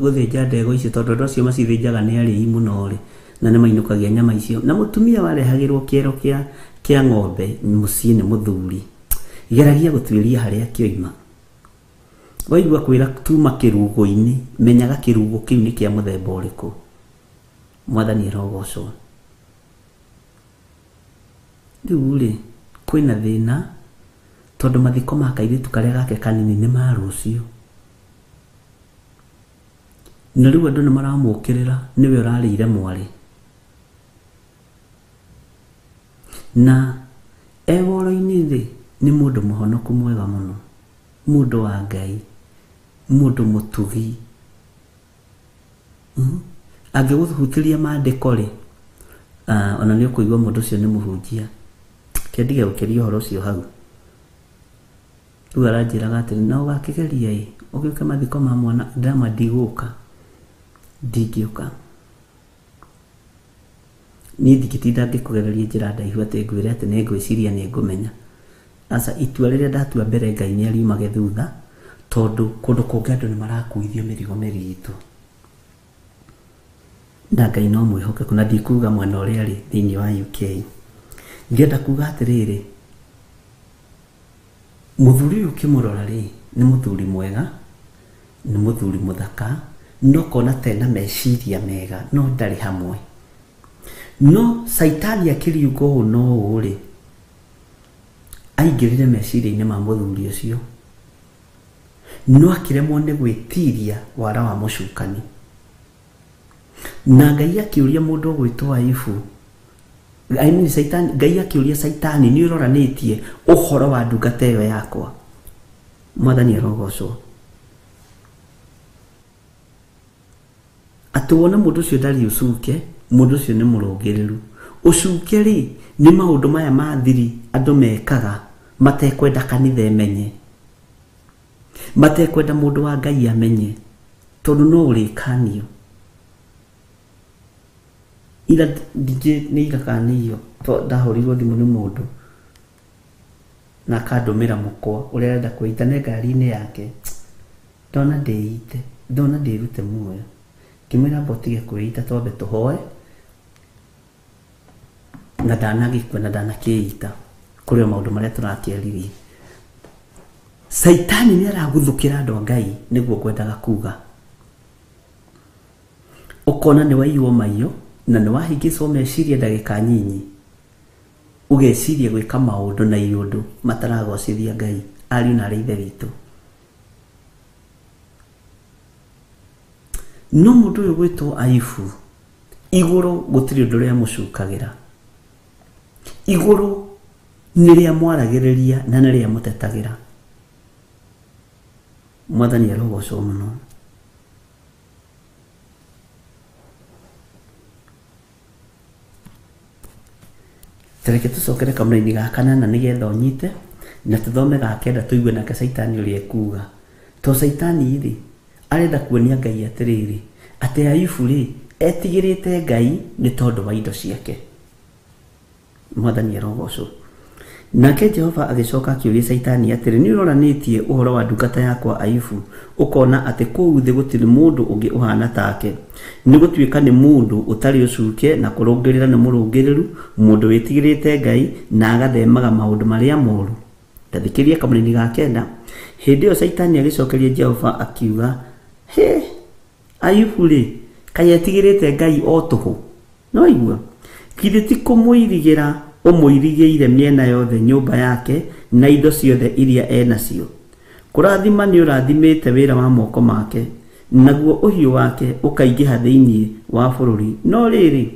C: gũthĩnja ndego icio, tondũ andũ acio macithĩnjaga nĩ arĩi mũno rĩ, na nĩ mainũkagia nyama icio. Na mũtumia warehagĩrwo kĩero kĩa ng'ombe mũciĩ nĩ mũthuri, geragia gũtuĩria harĩa kĩoima. Waigua kwĩra tuma kĩrugo-inĩ, menyaga kĩrugo kĩu nĩ kĩa mũthemba ũrĩkũ. Mwathani arogocwo. Rĩu rĩ kwĩna thĩna, tondũ mathiko ma kairĩtu karĩa gake kanini nĩ ma rũciũ. Na rĩu andũ nĩ maramũkĩrĩra nĩwe ũrarĩire mwarĩ. Na e woro-inĩ rĩ nĩ mũndũ mũhonoku mwega mũno, mũndũ wa Ngai, mũndũ mũtugi. Angĩgũhutĩria maandĩko rĩ, ona nĩ ũkũigua mũndũ ũcio nĩ mũhunjia. Kĩndige gũkĩria ũhoro ũcio hau. Rĩu aranjĩraga atĩrĩ, na ũgakĩgeria ĩ, ũgĩũke mathiko ma mwana, ndĩrama ndigũka, ndingĩũka. Niĩ ndingĩtinda ngĩkũgereria njĩra ndaihu atĩ ngwĩre atĩ nĩ ngwĩciria nĩ ngũmenya. Aca, itua rĩrĩa ndatua mbere Ngai nĩ ariumage thutha, tondũ kũndũ kũngĩ andũ nĩ marakuithio mĩrigo mĩritũ. Na Ngai no mwĩhokeku, na ndikuga mwena ũrĩa arĩ thĩinĩ wa UK. Ngĩenda kuga atĩrĩrĩ, mũthuri ũyũ ũkĩmũrora rĩ, nĩ mũthuri mwega, nĩ mũthuri mũthaka, no kona tena meciria mega, no ndarĩ hamwe. No Saitani akĩriũka ũũ no ũũ rĩ, aingĩrire meciria-inĩ ma mũthuri ũcio, no akĩremwo nĩ gwĩtiria wara wa mũcukani. Na Ngai akĩũria mũndũ ũgwĩtwo Ayubu, I mean Saitani, Ngai akĩũria Saitani, nĩ ũroranĩtie ũhoro wa ndungata ĩyo yakwa? Mwathani arogocwo. Atĩ wona mũndũ ũcio ndarĩ ũcuke, mũndũ ũcio nĩ mũrũngĩrĩru. Ũcuke rĩ nĩ maũndũ maya ma thiri andũ mekaga matekwenda kanitha ĩmenye, matekwenda mũndũ wa Ngai amenye, tondũ no ũrĩkanio. Ira ndingĩ nĩ ira kana nĩ iyo, ndahũrirwo thimũ nĩ mũndũ na akandũmĩra mũkwa ũrĩa arenda kwĩita nĩ ngari-inĩ yake. Ndona ndĩite, ndona ndĩrute muoyo. Ngĩmwĩra amba ũtige kwĩita, twambe tũhoe. Na ndanagĩkua na ndanakĩita kũrĩ o maũndũ marĩa tũrakĩaririe. Saitani nĩ araguthũkĩra andũ a Ngai, nĩguo ngwendaga kuga. Ũkona nĩ waiywo maiyo na nĩ wahingicwo meciria ndagĩka nyinyi, ũgeciria gwĩka maũndũ na iũndũ mataragocithia Ngai. Ariũ na arĩ ithe witũ, no mũndũ ũyũ gwĩtwo Ayubu, igũrũ gũtirĩ ũndũ ũrĩa mũcukagĩra, igũrũ nĩ rĩa mwaragĩrĩria na nĩ rĩa mũtetagĩra. Mwathani arogocwo mũno. Tareke tũcokere kamũraini ga kanana nĩgetha ũnyite na tũthome ga kenda tũigue nake Caitani ũrĩa ekuuga. To Caitani rĩ arenda kuonia Ngai atĩrĩrĩ, atĩ Ayubu rĩ etigĩrĩte Ngai nĩ tondũ wa indo ciake. Mwathani arogocwo. Nake Jehova agĩcoka akĩũria Caitani atĩrĩ, nĩ ũroranĩtie ũhoro wa ndungata yakwa Ayubu, ũkona atĩ kũu thĩ gũtirĩ mũndũ ũngĩ ũhana take, nĩ gũtuĩka nĩ mũndũ ũtarĩ ũcuke na kũrũngĩrĩra nĩ mũrũngĩrĩru, mũndũ wĩtigĩrĩte Ngai na agathemaga maũndũ marĩa moru. Tathikĩria kamũraini ga kenda. Hĩndĩ ĩyo Caitani agĩcokeria Jehova akiuga, he Ayubu rĩ, kaĩ etigĩrĩte Ngai o tũhũ? No igua, githĩ ti kũmũirigĩra ũmũirigĩire mĩena yothe nyũmba yake na indo ciothe iria enacio? Kũrathima nĩ ũrathimĩte wĩra wa moko make, naguo ũhiũ wake ũkaingĩha thĩinĩ wa bũrũri. No rĩrĩ,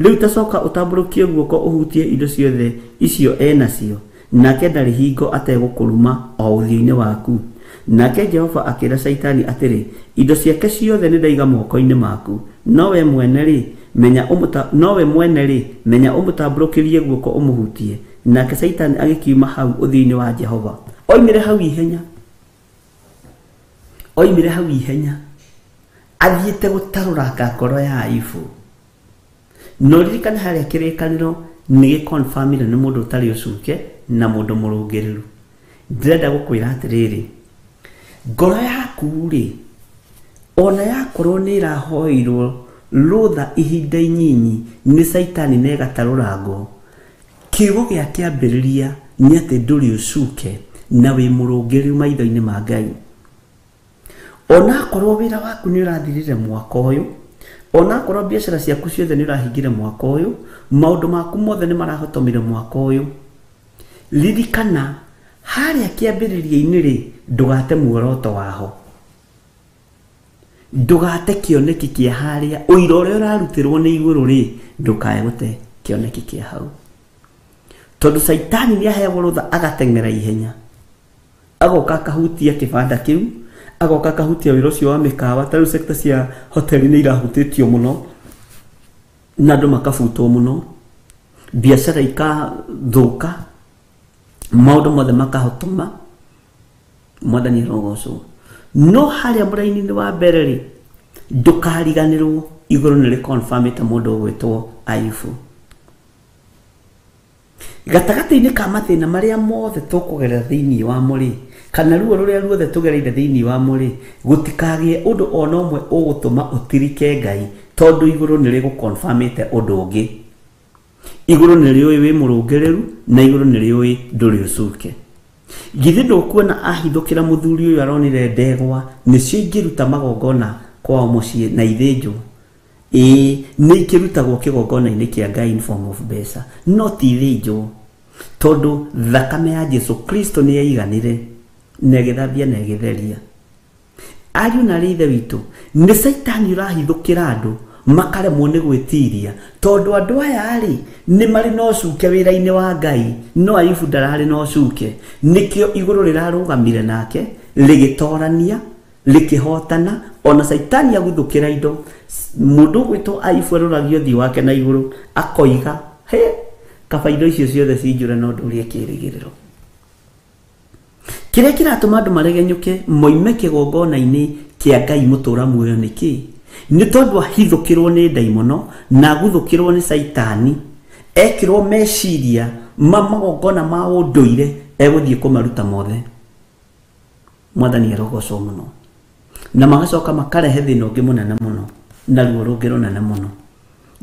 C: rĩu tacoka ũtambũrũkie guoko ũhutie indo ciothe icio enacio, nake ndarĩ hingo ategũkũruma o ũthiũ-inĩ waku. Nake Jehova akĩra Caitani atĩrĩ, indo ciake ciothe nĩ ndaiga moko-inĩ maku, nowe mwene rĩ menya ũmũtambũrũkĩrie guoko ũmũhutie. Nake Caitani agĩkiuma hau ũthiũ-inĩ wa Jehova. Oimire hau ihenya, oimire hau ihenya athiĩte gũtarũranga ngoro ya Ayubu. No ririkane harĩa kĩrĩkanĩro nĩ gĩkonfamire nĩ mũndũ ũtarĩ ũcuke na mũndũ mũrũngĩrĩru. Ndĩrenda gũkwĩra atĩrĩrĩ, ngoro yaku rĩ, ona yakorwo nĩ ĩrahoirwo rũtha ihinda inyinyi nĩ Caitani na ĩgatarũrangwo, kiugo gĩa kĩambĩrĩria nĩ atĩ ndũrĩ ũcuke na wĩ mũrũngĩrĩru maitho-inĩ ma Ngai. Ona akorwo wĩra waku nĩ ũrathirire mwaka ũyũ, ona akorwo biacara ciaku ciothe nĩ ũrahingire mwaka ũyũ, maũndũ maku mothe nĩ marahotomire mwaka ũyũ, ririkana harĩa kĩambĩrĩria-inĩ rĩ, ndũgate muoroto waho, ndũgate kĩoneki kĩa harĩa ũira ũrĩa ũrarutĩrwo nĩ igũrũ rĩ, ndũkae gũte kĩoneki kĩa hau. Tondũ Caitani nĩ aheagwo rũtha agateng'era ihenya, agoka akahutia kĩbanda kĩu, agoka akahutia wĩra ũcio wa mĩkawa. Ta rĩu sector cia hoteli nĩ irahutĩtio mũno na andũ makabutwo mũno, biacara ikathũka, maũndũ mothe makahotoma. Mwathani arogocwo. No harĩa mũraini-inĩ wa mbere rĩ, ndũkariganĩrwo igũrũ nĩ rĩkonfamĩte mũndũ ũgwĩtwo Ayubu. Gatagatĩ-inĩ ka mathĩna marĩa mothe tũkũgerera thĩinĩ wamo rĩ, kana ruo rũrĩa ruothe tũgereire thĩinĩ wamo rĩ, gũtikagĩe ũndũ ona ũmwe ũgũtũma ũtirike Ngai, tondũ igũrũ nĩ rĩgũkonfamĩte ũndũ ũngĩ. Igũrũ nĩ rĩũĩ wĩ mũrũngĩrĩru na igũrũ nĩ rĩũĩ ndũrĩ ũcuke. Githĩ ndũkuona ahithũkĩra mũthuri ũyũ aronire ndegwa nĩcio ingĩruta magongona kwao mũciĩ na ithĩnjwo? Ĩĩ, nĩ ikĩrutagwo kĩgongona-inĩ kĩa Ngai in form of mbeca, no ti ithĩnjwo, tondũ thakame ya Jesu Kristo nĩ yaiganire na ĩgĩthambia na ĩgĩtheria. Ariũ na arĩ ithe witũ, nĩ Caitani ũrahithũkĩra andũ makaremwo nĩ gwĩtiria, tondũ andũ aya rĩ nĩ marĩ na ũcuke wĩra-inĩ wa Ngai, no Ayubu ndararĩ na ũcuke. Nĩkĩo igũrũ rĩrarũgamire nake rĩgĩtorania, rĩkĩhotana. Ona Caitani aguthũkĩra indo, mũndũ ũgwĩtwo Ayubu aroragia ũthiũ wake na igũrũ akoiga, he kaba indo icio ciothe cinjũre no ndũrie kĩĩrĩgĩrĩro. Kĩrĩa kĩratũma andũ maregenyũke moime kĩgongona-inĩ kĩa Ngai mũtũra muoyo nĩ kĩĩ? Nĩ tondũ ahithũkĩrwo nĩ ndaimono na aguthũkĩrwo nĩ Caitani, ekĩrwo meciria ma magongona ma ũndũire, egũthiĩ kũmaruta mothe. Mwathani arogocwo mũno. Na magacoka makarehe thĩna ũngĩ mũnene mũno na ruo rũngĩ rũnene mũno.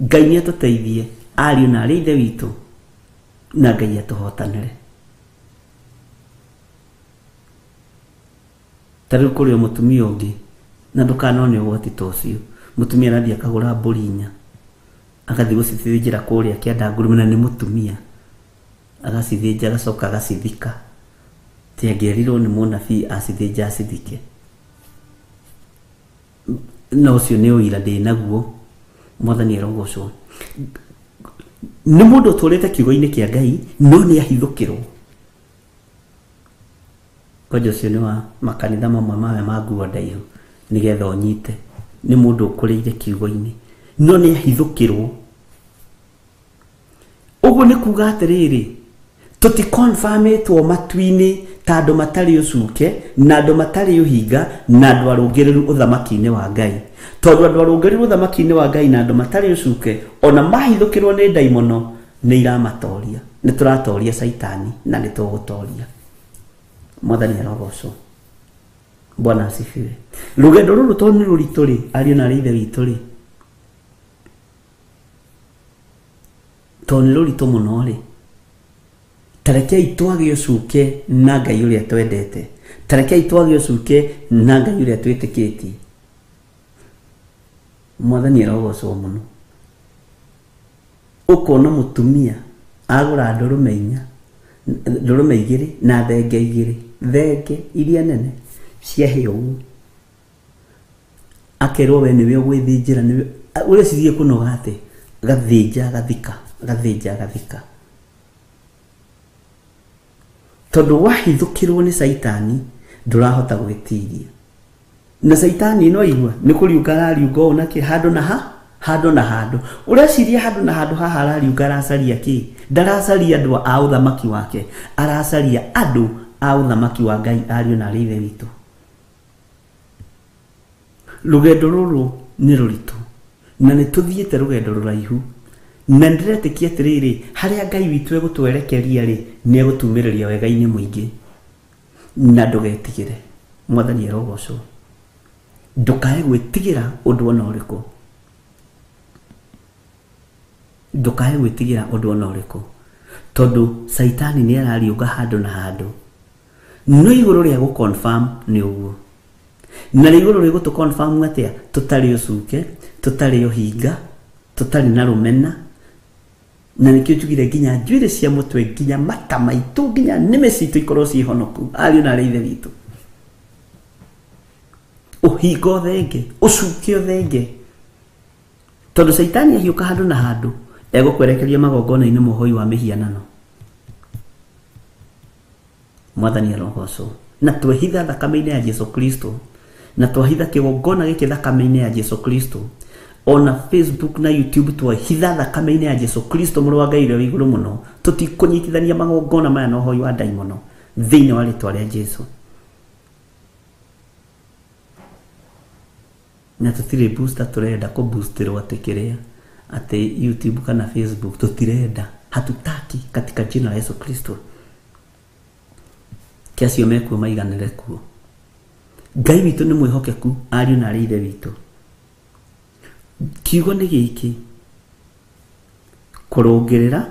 C: Ngai nĩ atũteithie ariũ na arĩ ithe witũ, na Ngai atũhotanĩre. Ta rĩu kũrĩ o mũtumia ũngĩ, na ndũkanone ũgwati ta ũcio, Mũtumia arathiĩ akagũra mbũri inya, agathiĩ gũcithĩnjĩra kũrĩa kĩanda ngurumo, na nĩ mũtumia, agacithĩnja agacoka agacithika. Ti angĩerirwo nĩ mũnabii acithĩnja acithike. Na ũcio nĩ ũira ndĩ naguo, Mwathani arogocwo. Nĩ mũndũ ũtũrĩte kiugo-inĩ kĩa Ngai, no nĩ ahithũkĩrwo. Kwanja ũcio nĩ wa makanitha mamwe mawe ma nguo ndaihu, nĩgetha ũnyite. Nĩ mũndũ ũkũrĩire kiugo-inĩ, no nĩ ahithũkĩrwo. Ũguo nĩ kuga atĩrĩrĩ, tũtikonfamĩtwo matu-inĩ ta andũ matarĩ ũcuke, na andũ matarĩ ũhinga, na andũ arũngĩrĩru ũthamaki-inĩ wa Ngai. Tondũ andũ arũngĩrĩru ũthamaki-inĩ wa Ngai na andũ matarĩ ũcuke, ona mahithũkĩrwo nĩ ndaimono, nĩ iramatoria. Nĩ tũratoria Caitani na nĩ tũgũtoria. Mwathani arogocwo. Bwana asifiwe. Rũgendo rũrũ tondũ nĩ rũritũ rĩ, ariũ na arĩ ithe witũ rĩ, tondũ nĩ rũritũ mũno rĩ, tarekei twage ũcuke na Ngai ũrĩa twendete, tarekei twage ũcuke na Ngai ũrĩa twĩtĩkĩtie. Mwathani arogocwo mũno. Ũkona mũtumia agũra ndũrũme inya, ndũrũme igĩrĩ na thenge igĩrĩ, thenge iria nene ciahĩa ũguo, akerwo we nĩwe ũgwĩthĩnjĩra, nĩwe ũreciria kũnoga atĩ gathĩnja gathika, gathĩnja gathika. Tondũ wahithũkĩrwo nĩ Caitani ndũrahota gwĩtiria. Na Caitani no igua nĩ kũriũnga arariũnga ũũ na kĩ, handũ na ha, handũ na handũ. Ũreciria handũ na handũ haha arariũnga aracaria kĩ? Ndaracaria andũ a ũthamaki wake, aracaria andũ a ũthamaki wa Ngai, ariũ na arĩ ithe witũ. Rũgendo rũrũ nĩ rũritũ, na nĩ tũthiĩte rũgendo rũraihu, na ndĩretĩkia atĩrĩrĩ, harĩa Ngai witũ egũtwerekeria rĩ, nĩ egũtumĩrĩria wega-inĩ mũingĩ. Na ndũgetigĩre. Mwathani arogocwo. Ndũkae gwĩtigĩra ũndũ ona ũrĩkũ. Ndũkae gwĩtigĩra ũndũ ona ũrĩkũ, tondũ Caitani nĩ arariũnga handũ na handũ. No igũrũ rĩa gũ-confirm nĩ ũguo. Na rĩ igũrũ rĩgũtũ confirm atĩa? Tũtarĩ ũcuke, tũtarĩ ũhinga, tũtarĩ na rũmena. Na nĩkĩo njugire nginya njuĩrĩ cia mũtwe, nginya mata maitũ, nginya nĩmĩ citũ ikorwo ciĩ honoku, ariũ na arĩ ithe witũ. Ũhinga ũthenge, ũcuke ũthenge. Tondũ Caitani ahiũka handũ na handũ, egũkwerekeria magongona-inĩ mohoi wa mĩhianano. Mwathani arogocwo. Na twehitha thakame-inĩ ya Jesu Kristo, na twahitha kĩgongona gĩkĩ thakame-inĩ ya Jesu Kristo, ona Facebook na YouTube twahitha thakame-inĩ ya Jesu Kristo mũrũ wa Ngai ũrĩa wĩ igũrũ mũno, tũtikũnyitithania magongona maya na ũhoi wa ndaimono thĩinĩ wa rĩtwa rĩa Jesu. Na tũtirĩ booster tũrenda kũboosterwo atĩ kĩrĩa, atĩ YouTube kana Facebook, tũtirenda, hatutaki katika jina la Yesu Kristo. Kĩ acio mekuo maiganĩre kuo. Ngai witũ nĩ mwĩhokeku, ariũ na arĩ ithe witũ. Kiugo nĩ gĩkĩ, kũrũngĩrĩra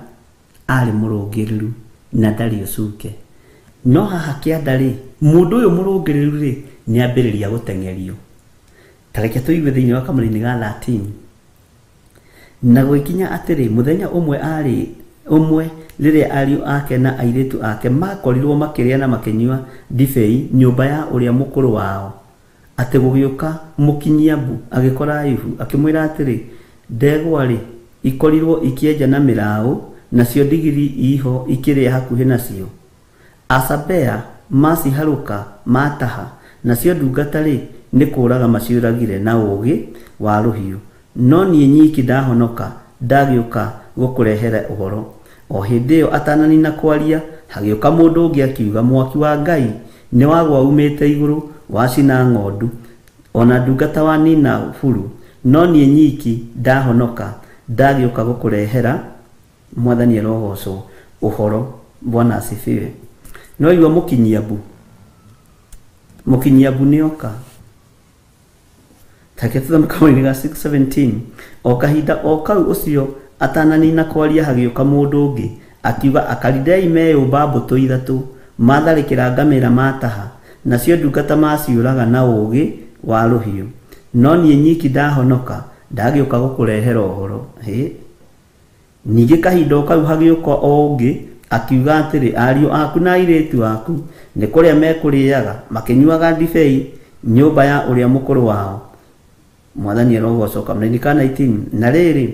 C: arĩ mũrũngĩrĩru na ndarĩ ũcuke. No haha kĩanda rĩ, mũndũ ũyũ mũrũngĩrĩru rĩ, nĩ ambĩrĩria gũteng'erio. Ta reke tũigue thĩinĩ wa kamũra-inĩ ga 13. Na gũgĩkinya atĩrĩ, mũthenya ũmwe arĩ ũmwe rĩrĩa ariũ ake na airĩtu ake makorirwo makĩrĩa na makĩnyua ndibei nyũmba ya ũrĩa mũkũrũ wao, atĩ gũgĩũka mũkinyia-mbu agĩkora Ayubu, akĩmwĩra atĩrĩ, ndegwa rĩ, ikorirwo ikĩenja na mĩraũ, nacio ndigiri iho ikĩrĩa hakuhĩ nacio. Asabea maciharũka mataha, nacio ndungata rĩ, nĩ kũũraga maciũragire na ũũgĩ wa rũhiũ. No niĩ nyiki ndahonoka, ndagĩũka gũkũrehera ũhoro. O hĩndĩ ĩyo atananina kwaria, hagĩũka mũndũ ũngĩ akiuga, mwaki wa Ngai nĩ wagwa umĩte igũrũ wacina ng'ondu, ona ndungata wanina buru. No niĩ nyiki ndahonoka, ndagĩũka gũkũrehera. Mwathani arogocwo ũhoro. Bwana asifiwe. No igua mũkinyia-mbu, mũkinyia-mbu nĩoka. Take tũthome kamũra-inĩ ga 6:17. O kahinda o kau ũcio atananina kwaria, hagĩũka mũndũ ũngĩ akiuga, Akalidei meyũmba mbũtũ ithatũ, matharĩkĩra ngamĩra mataha, nacio ndungata maciũraga na ũũgĩ wa rũhiũ. No niĩ nyiki ndahonoka, ndagĩũka gũkũrehera ũhoro. Hĩ, ningĩ kahinda o kau hagĩũka o ũngĩ akiuga atĩrĩ, ariũ aku na airĩtu aku nĩ kũrĩa mekũrĩaga makĩnyuaga ndibei nyũmba ya ũrĩa mũkũrũ wao. Mwathani arogocwo. Kamũraini ka 19. Na rĩrĩ,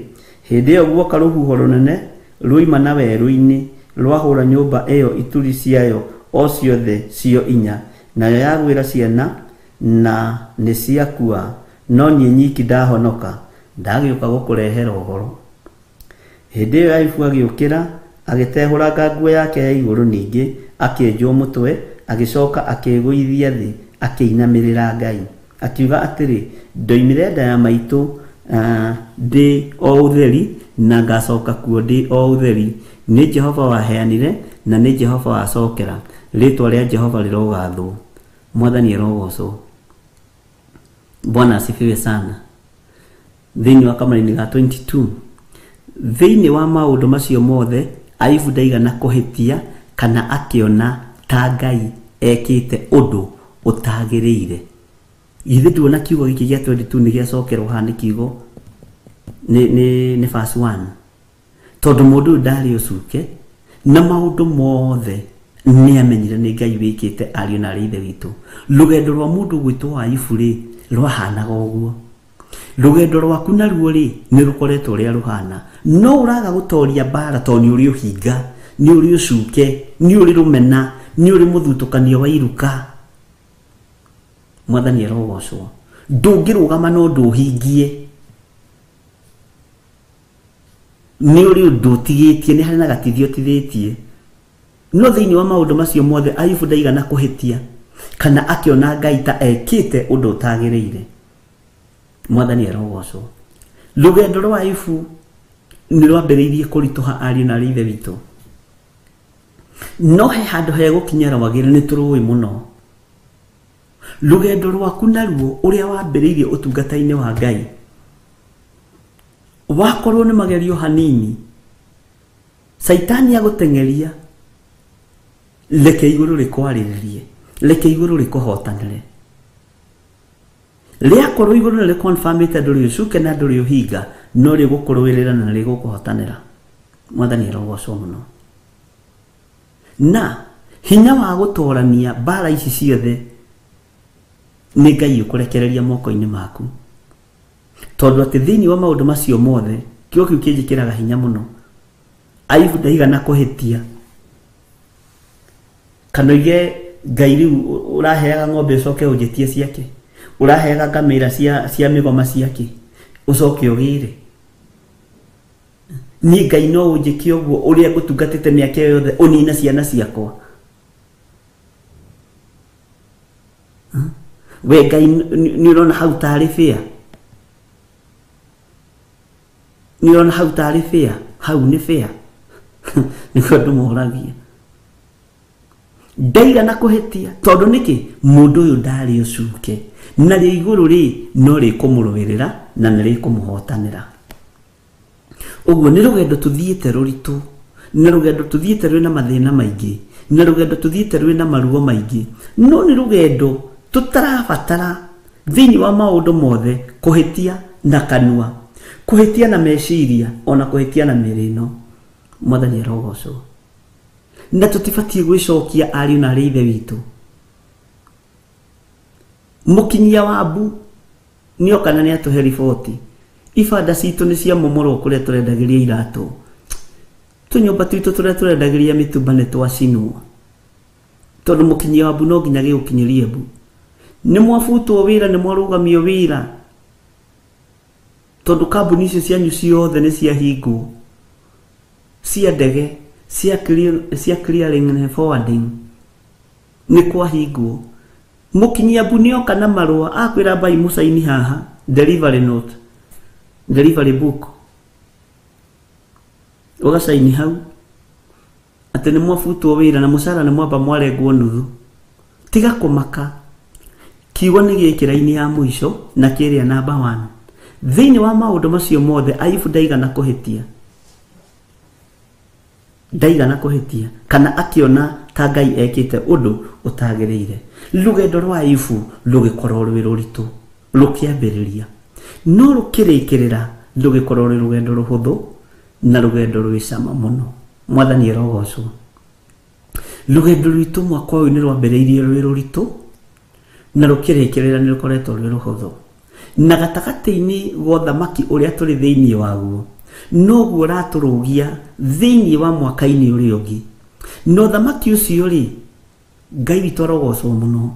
C: hĩndĩ ĩyo guoka rũhuho rũnene ruoima na werũ-inĩ rwahũra nyũmba ĩyo ituri ciayo o ciothe cio inya, nayo yagwĩra ciana na nĩ ciakua, no niĩ nyiki ndahonoka, ndagĩũka gũkũrehera ũhoro. Hĩndĩ ĩyo Ayubu agĩũkĩra, agĩtehũranga nguo yake ya igũrũ, ningĩ akĩenjwo mũtwe, agĩcoka akĩĩgũithia thĩ, akĩinamĩrĩra Ngai, akiuga atĩrĩ, ndoimire nda ya maitũ ndĩ o ũtheri, na ngacoka kuo ndĩ o ũtheri. Nĩ Jehova waheanire na nĩ Jehova wacokera, rĩĩtwa rĩa Jehova rĩrogathwo. Mwathani arogocwo. Bwana asifiwe sana. Thĩinĩ wa kamũraini ga 22, thĩinĩ wa maũndũ macio mothe Ayubu ndaigana kũhĩtia kana akĩona ta Ngai ekĩte ũndũ ũtagĩrĩire. Githĩ nduona kiugo gĩkĩ gĩa 22 nĩ gĩacokerwo haha nĩ kiugo nĩ verse 1, tondũ mũndũ ũyũ ndarĩ ũcuke na maũndũ mothe nĩ amenyire nĩ Ngai wĩkĩte. Ariũ na arĩ ithe witũ, rũgendo rwa mũndũ gwĩtwo Ayubu rĩ rwahanaga ũguo. Rũgendo rwaku naruo rĩ nĩ rũkoretwo ũrĩa rũhana, no ũraga gũtoria mbara tondũ nĩ ũrĩ ũhinga, nĩ ũrĩ ũcuke, nĩ ũrĩ rũmena, nĩ ũrĩ mũthutũkanio wa iruka. Mwathani arogocwo. Ndũngĩrũgama no ndũhingie, nĩ ũrĩ ũndũ ũtigĩtie, nĩ harĩ na gatithio ũtithĩtie. No thĩinĩ wa maũndũ macio mothe Ayubu ndaigana kũhĩtia kana akĩona Ngai ta ekĩte ũndũ ũtagĩrĩire. Mwathani arogocwo. Rũgendo rwa Ayubu nĩ rwambĩrĩirie kũritũha, ariũ na arĩ ithe witũ, no he handũ hegũkinya rwagĩre nĩ tũrũĩ mũno. Rũgendo rwaku naruo ũrĩa wambĩrĩirie ũtungata-inĩ wa Ngai, wakorwo nĩ magerio hanini, Caitani agũteng'eria, reke igũrũ rĩkwarĩrĩrie, reke igũrũ rĩkũhotanĩre. Rĩakorwo igũrũ nĩ rĩconfirmĩte ndũrĩ ũcuke na ndũrĩ ũhinga, no rĩgũkũrũĩrĩra na rĩgũkũhotanĩra. Mwathani arogocwo mũno. Na hinya wa gũtorania mbara ici ciothe nĩ Ngai ũkũrekereria moko-inĩ maku, tondũ atĩ thĩinĩ wa maũndũ macio mothe kiugo kĩu kĩnjĩkĩraga hinya mũno. Ayubu ndaigana kũhĩtia kana oige Ngai rĩu ũraheaga ng'ombe ũcoke ũnjĩtie ciake, ũraheaga ngamĩra cia mĩgoma ciake ũcoke ũgĩre. Niĩ Ngai no ũnjĩke ũguo ũrĩa ngũtungatĩte mĩaka ĩyo yothe ũnine ciana ciakwa. We Ngai nĩ ũrona hau tarĩ bĩa, nĩ ũrona hau tarĩ bĩa, hau nĩ bĩa. Nĩguo andũ moragia. Ndaigana kũhĩtia tondũ nĩkĩ? Mũndũ ũyũ ndarĩ ũcuke, narĩo igũrũ rĩ no rĩkũmũrũĩrĩra na nĩ rĩkũmũhotanĩra. Ũguo nĩ rũgendo tũthiĩte rũritũ, nĩ rũgendo tũthiĩte rwĩna mathĩna maingĩ, nĩ rũgendo tũthiĩte rwĩna maruo maingĩ, no nĩ rũgendo tũtarabatara thĩinĩ wa maũndũ mothe kũhĩtia na kanua, kũhĩtia na meciria, ona kũhĩtia na mĩĩrĩ ĩno. Mwathani arogocwo. Na tũtibatiĩ gwĩcokia, ariũ na arĩ ithe witũ. Mũkinyia wa mbu nĩoka na nĩatũhe riboti, ibanda citũ nĩ ciamomorwo kũrĩa tũrendagĩria iratũ, tũnyũmba twitũ tũrĩa tũrendagĩria mĩtumba nĩ twacinwo, tondũ mũkinyia wa mbu no nginya gĩgũkinyĩrie mbu. Nĩ mwabutwo wĩra, nĩ mwarũgamio wĩra, tondũ kambuni icio cianyu ciothe nĩ ciahingwo, cia ndege, cia clearing and forwarding nĩ kwahingwo. Mũkinyia mbu nĩoka na marũa akwĩra mbai mũcaini haha, delivery note, delivery book, ũgacaini hau atĩ nĩ mwabutwo wĩra na mũcara nĩ mwamba mwarengwo nuthu. Tiga kũmaka, kiugo nĩ gĩkĩ raini ya mũico na kĩrĩa namba 1. Thĩinĩ wa maũndũ macio mothe Ayubu ndaigana kũhĩtia, ndaigana kũhĩtia kana akĩona ta Ngai ekĩte ũndũ ũtagĩrĩire. Rũgendo rwa Ayubu rũgĩkorwo rwĩ rũritũ, Rũkĩambĩrĩria no rũkĩrĩkĩrĩra rũgĩkorwo rwĩ rũgendo rũhũthũ na rũgendo rwĩ cama mũno. Mwathani arogocwo. Rũgendo rwitũ mwaka ũyũ nĩ rwambĩrĩirie rwĩ rũritũ na rũkĩrĩkĩrĩra nĩ rũkoretwo rwĩ rũhũthũ. Na gatagatĩ-inĩ ga ũthamaki ũrĩa tũrĩ thĩinĩ waguo noguo ũratũrũgia thĩinĩ wa mwaka-inĩ ũrĩa ũngĩ. Na ũthamaki ũcio rĩ, Ngai witũ arogocwo mũno.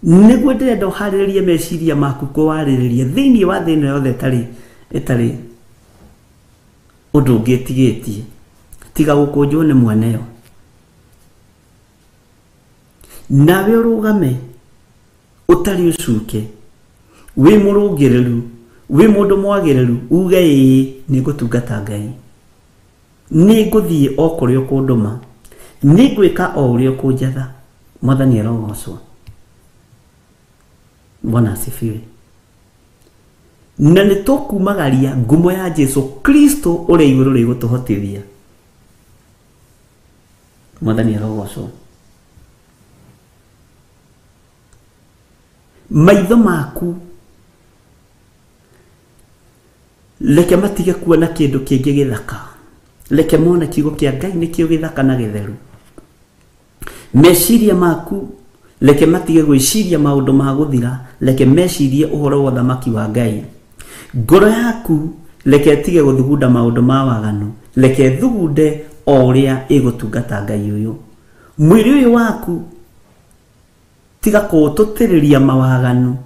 C: Nĩguo ndĩrenda ũharĩrĩrie meciria maku kũwarĩrĩria thĩinĩ wa thĩ ĩno yothe ĩtarĩ ũndũ ũngĩ ĩtigĩtie tiga gũkũnjwo nĩ mweneyo. Nawe ũrũgame ũtarĩ ũcuke, wĩ mũrũngĩrĩru, wĩ mũndũ mwagĩrĩru, uge ĩĩ nĩngũtungata Ngai, nĩngũthiĩ o kũrĩa ũkũndũma, nĩngwĩka o ũrĩa ũkũnjatha. Mwathani arogocwo. Bwana asifiwe. Na nĩ tũkumagaria ngumo ya Jesu Kristo ũrĩa igũrũ rĩgũtũhotithia. Mwathani arogocwo. Maitho maku reke matige kuona kĩndũ kĩngĩ gĩthaka, reke mone kiugo kĩa Ngai nĩkĩo gĩthaka na gĩtheru. Meciria maku reke matige gwĩciria maũndũ ma gũthira, reke mecirie ũhoro wa ũthamaki wa Ngai. Ngoro yaku reke ĩtige gũthugunda maũndũ ma waganu, reke ĩthugunde o ũrĩa ĩgũtungata Ngai ũyũ. Mwĩrĩ ũyũ waku tiga kũũtũtĩrĩria mawaganu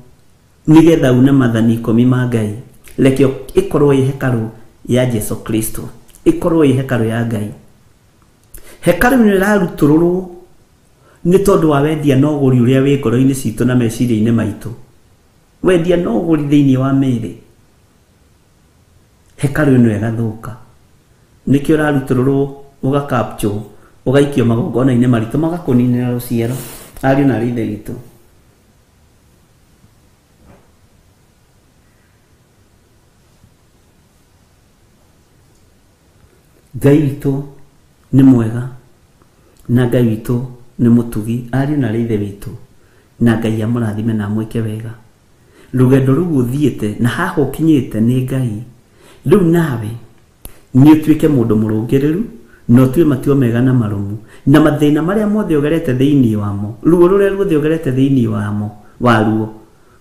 C: nĩgetha une mathani 10 ma Ngai. Reke ĩkorwo ĩ hekarũ ya Jesu Kristo, ĩkorwo ĩ hekarũ ya Ngai. Hekarũ nĩ ĩrarutũrũrwo nĩ tondũ wa wendia na ũgũri ũrĩa wĩ ngoro-inĩ citũ na meciria-inĩ maitũ. Wendia na ũgũri thĩinĩ wa mĩĩrĩ, hekarũ ĩno ĩgathũka. Nĩkĩo ũrarutũrũrwo, ũgakapchwo, ũgaikio magongona-inĩ maritũ magakũninĩra rũciaro. Ariũ na aarĩ a Ithe witũ, Ngai witũ nĩ mwega na Ngai witũ nĩ mũtugi. Ariũ na aarĩ a Ithe witũ, na Ngai amũrathime na amwĩke wega. Rũgendo rũu ũthiĩte na haha ũkinyĩte nĩ Ngai. Rĩu nawe nĩ ũtuĩke mũndũ mũrũngĩrĩru na ũtue matua mega na marũmu, na mathĩna marĩa mothe ũgerete thĩinĩ wamo, ruo rũrĩa ruothe ũgerete thĩinĩ wamo waruo,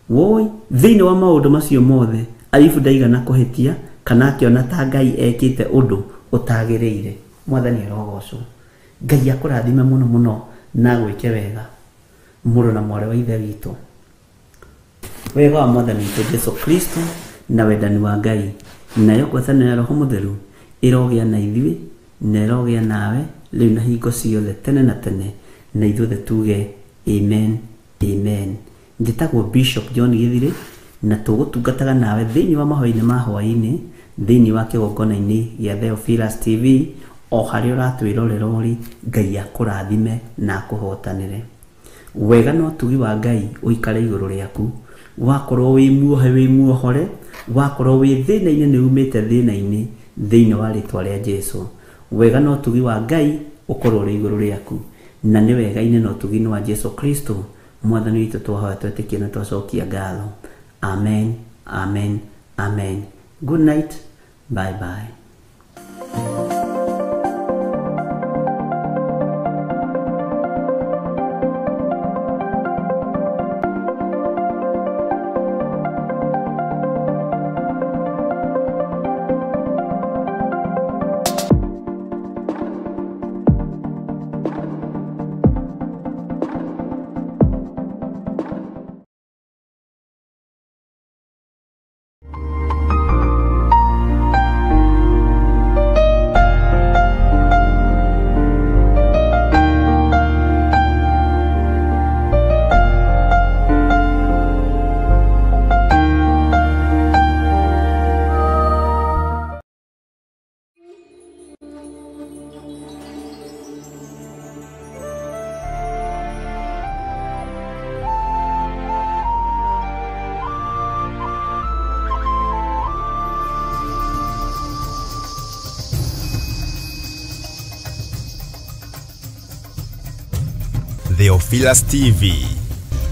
C: woi thĩinĩ wa maũndũ macio mothe Ayubu ndaigana kũhĩtia kana akĩona ta Ngai ekĩte ũndũ ũtagĩrĩire. Mwathani arogocwo. Ngai akũrathime mũno mũno na agwĩke wega, mũrũ na mwarĩ wa Ithe witũ. Wega wa Mwathani witũ Jesu Kristo na wendani wa Ngai nayo ngwatanĩro ya Roho Mũtheru ĩrogĩa na ithuĩ na ĩrogĩa nawe rĩu na hingo ciothe tene na tene, na ithuothe tuge amen, amen. Njĩtagwo Bishop John Githire na tũgũtungataga nawe thĩinĩ wa mahoya-inĩ ma hwaĩ-inĩ thĩinĩ wa kĩgongona-inĩ gĩa Theophilus TV o harĩa ũratwĩrorera ũrĩ. Ngai akũrathime na akũhotanĩre. Wega na ũtugi wa Ngai ũikare igũrũ rĩaku. Wakorwo wĩ muohe wĩ muohore, wakorwo wĩ thĩna-inĩ nĩ umĩte thĩna-inĩ thĩinĩ wa rĩtwa rĩa Jesu. Wega na ũtugi wa Ngai ũkorwo ũrĩ igũrũ rĩaku, na nĩ wega-inĩ na ũtugi-inĩ wa Jesu Kristo Mwathani witũ twahoya twetĩkie na twacokia ngatho. Amen, amen, amen. Good night, bye bye.
B: Theophilus TV,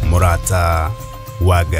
B: Murata wa Ngai.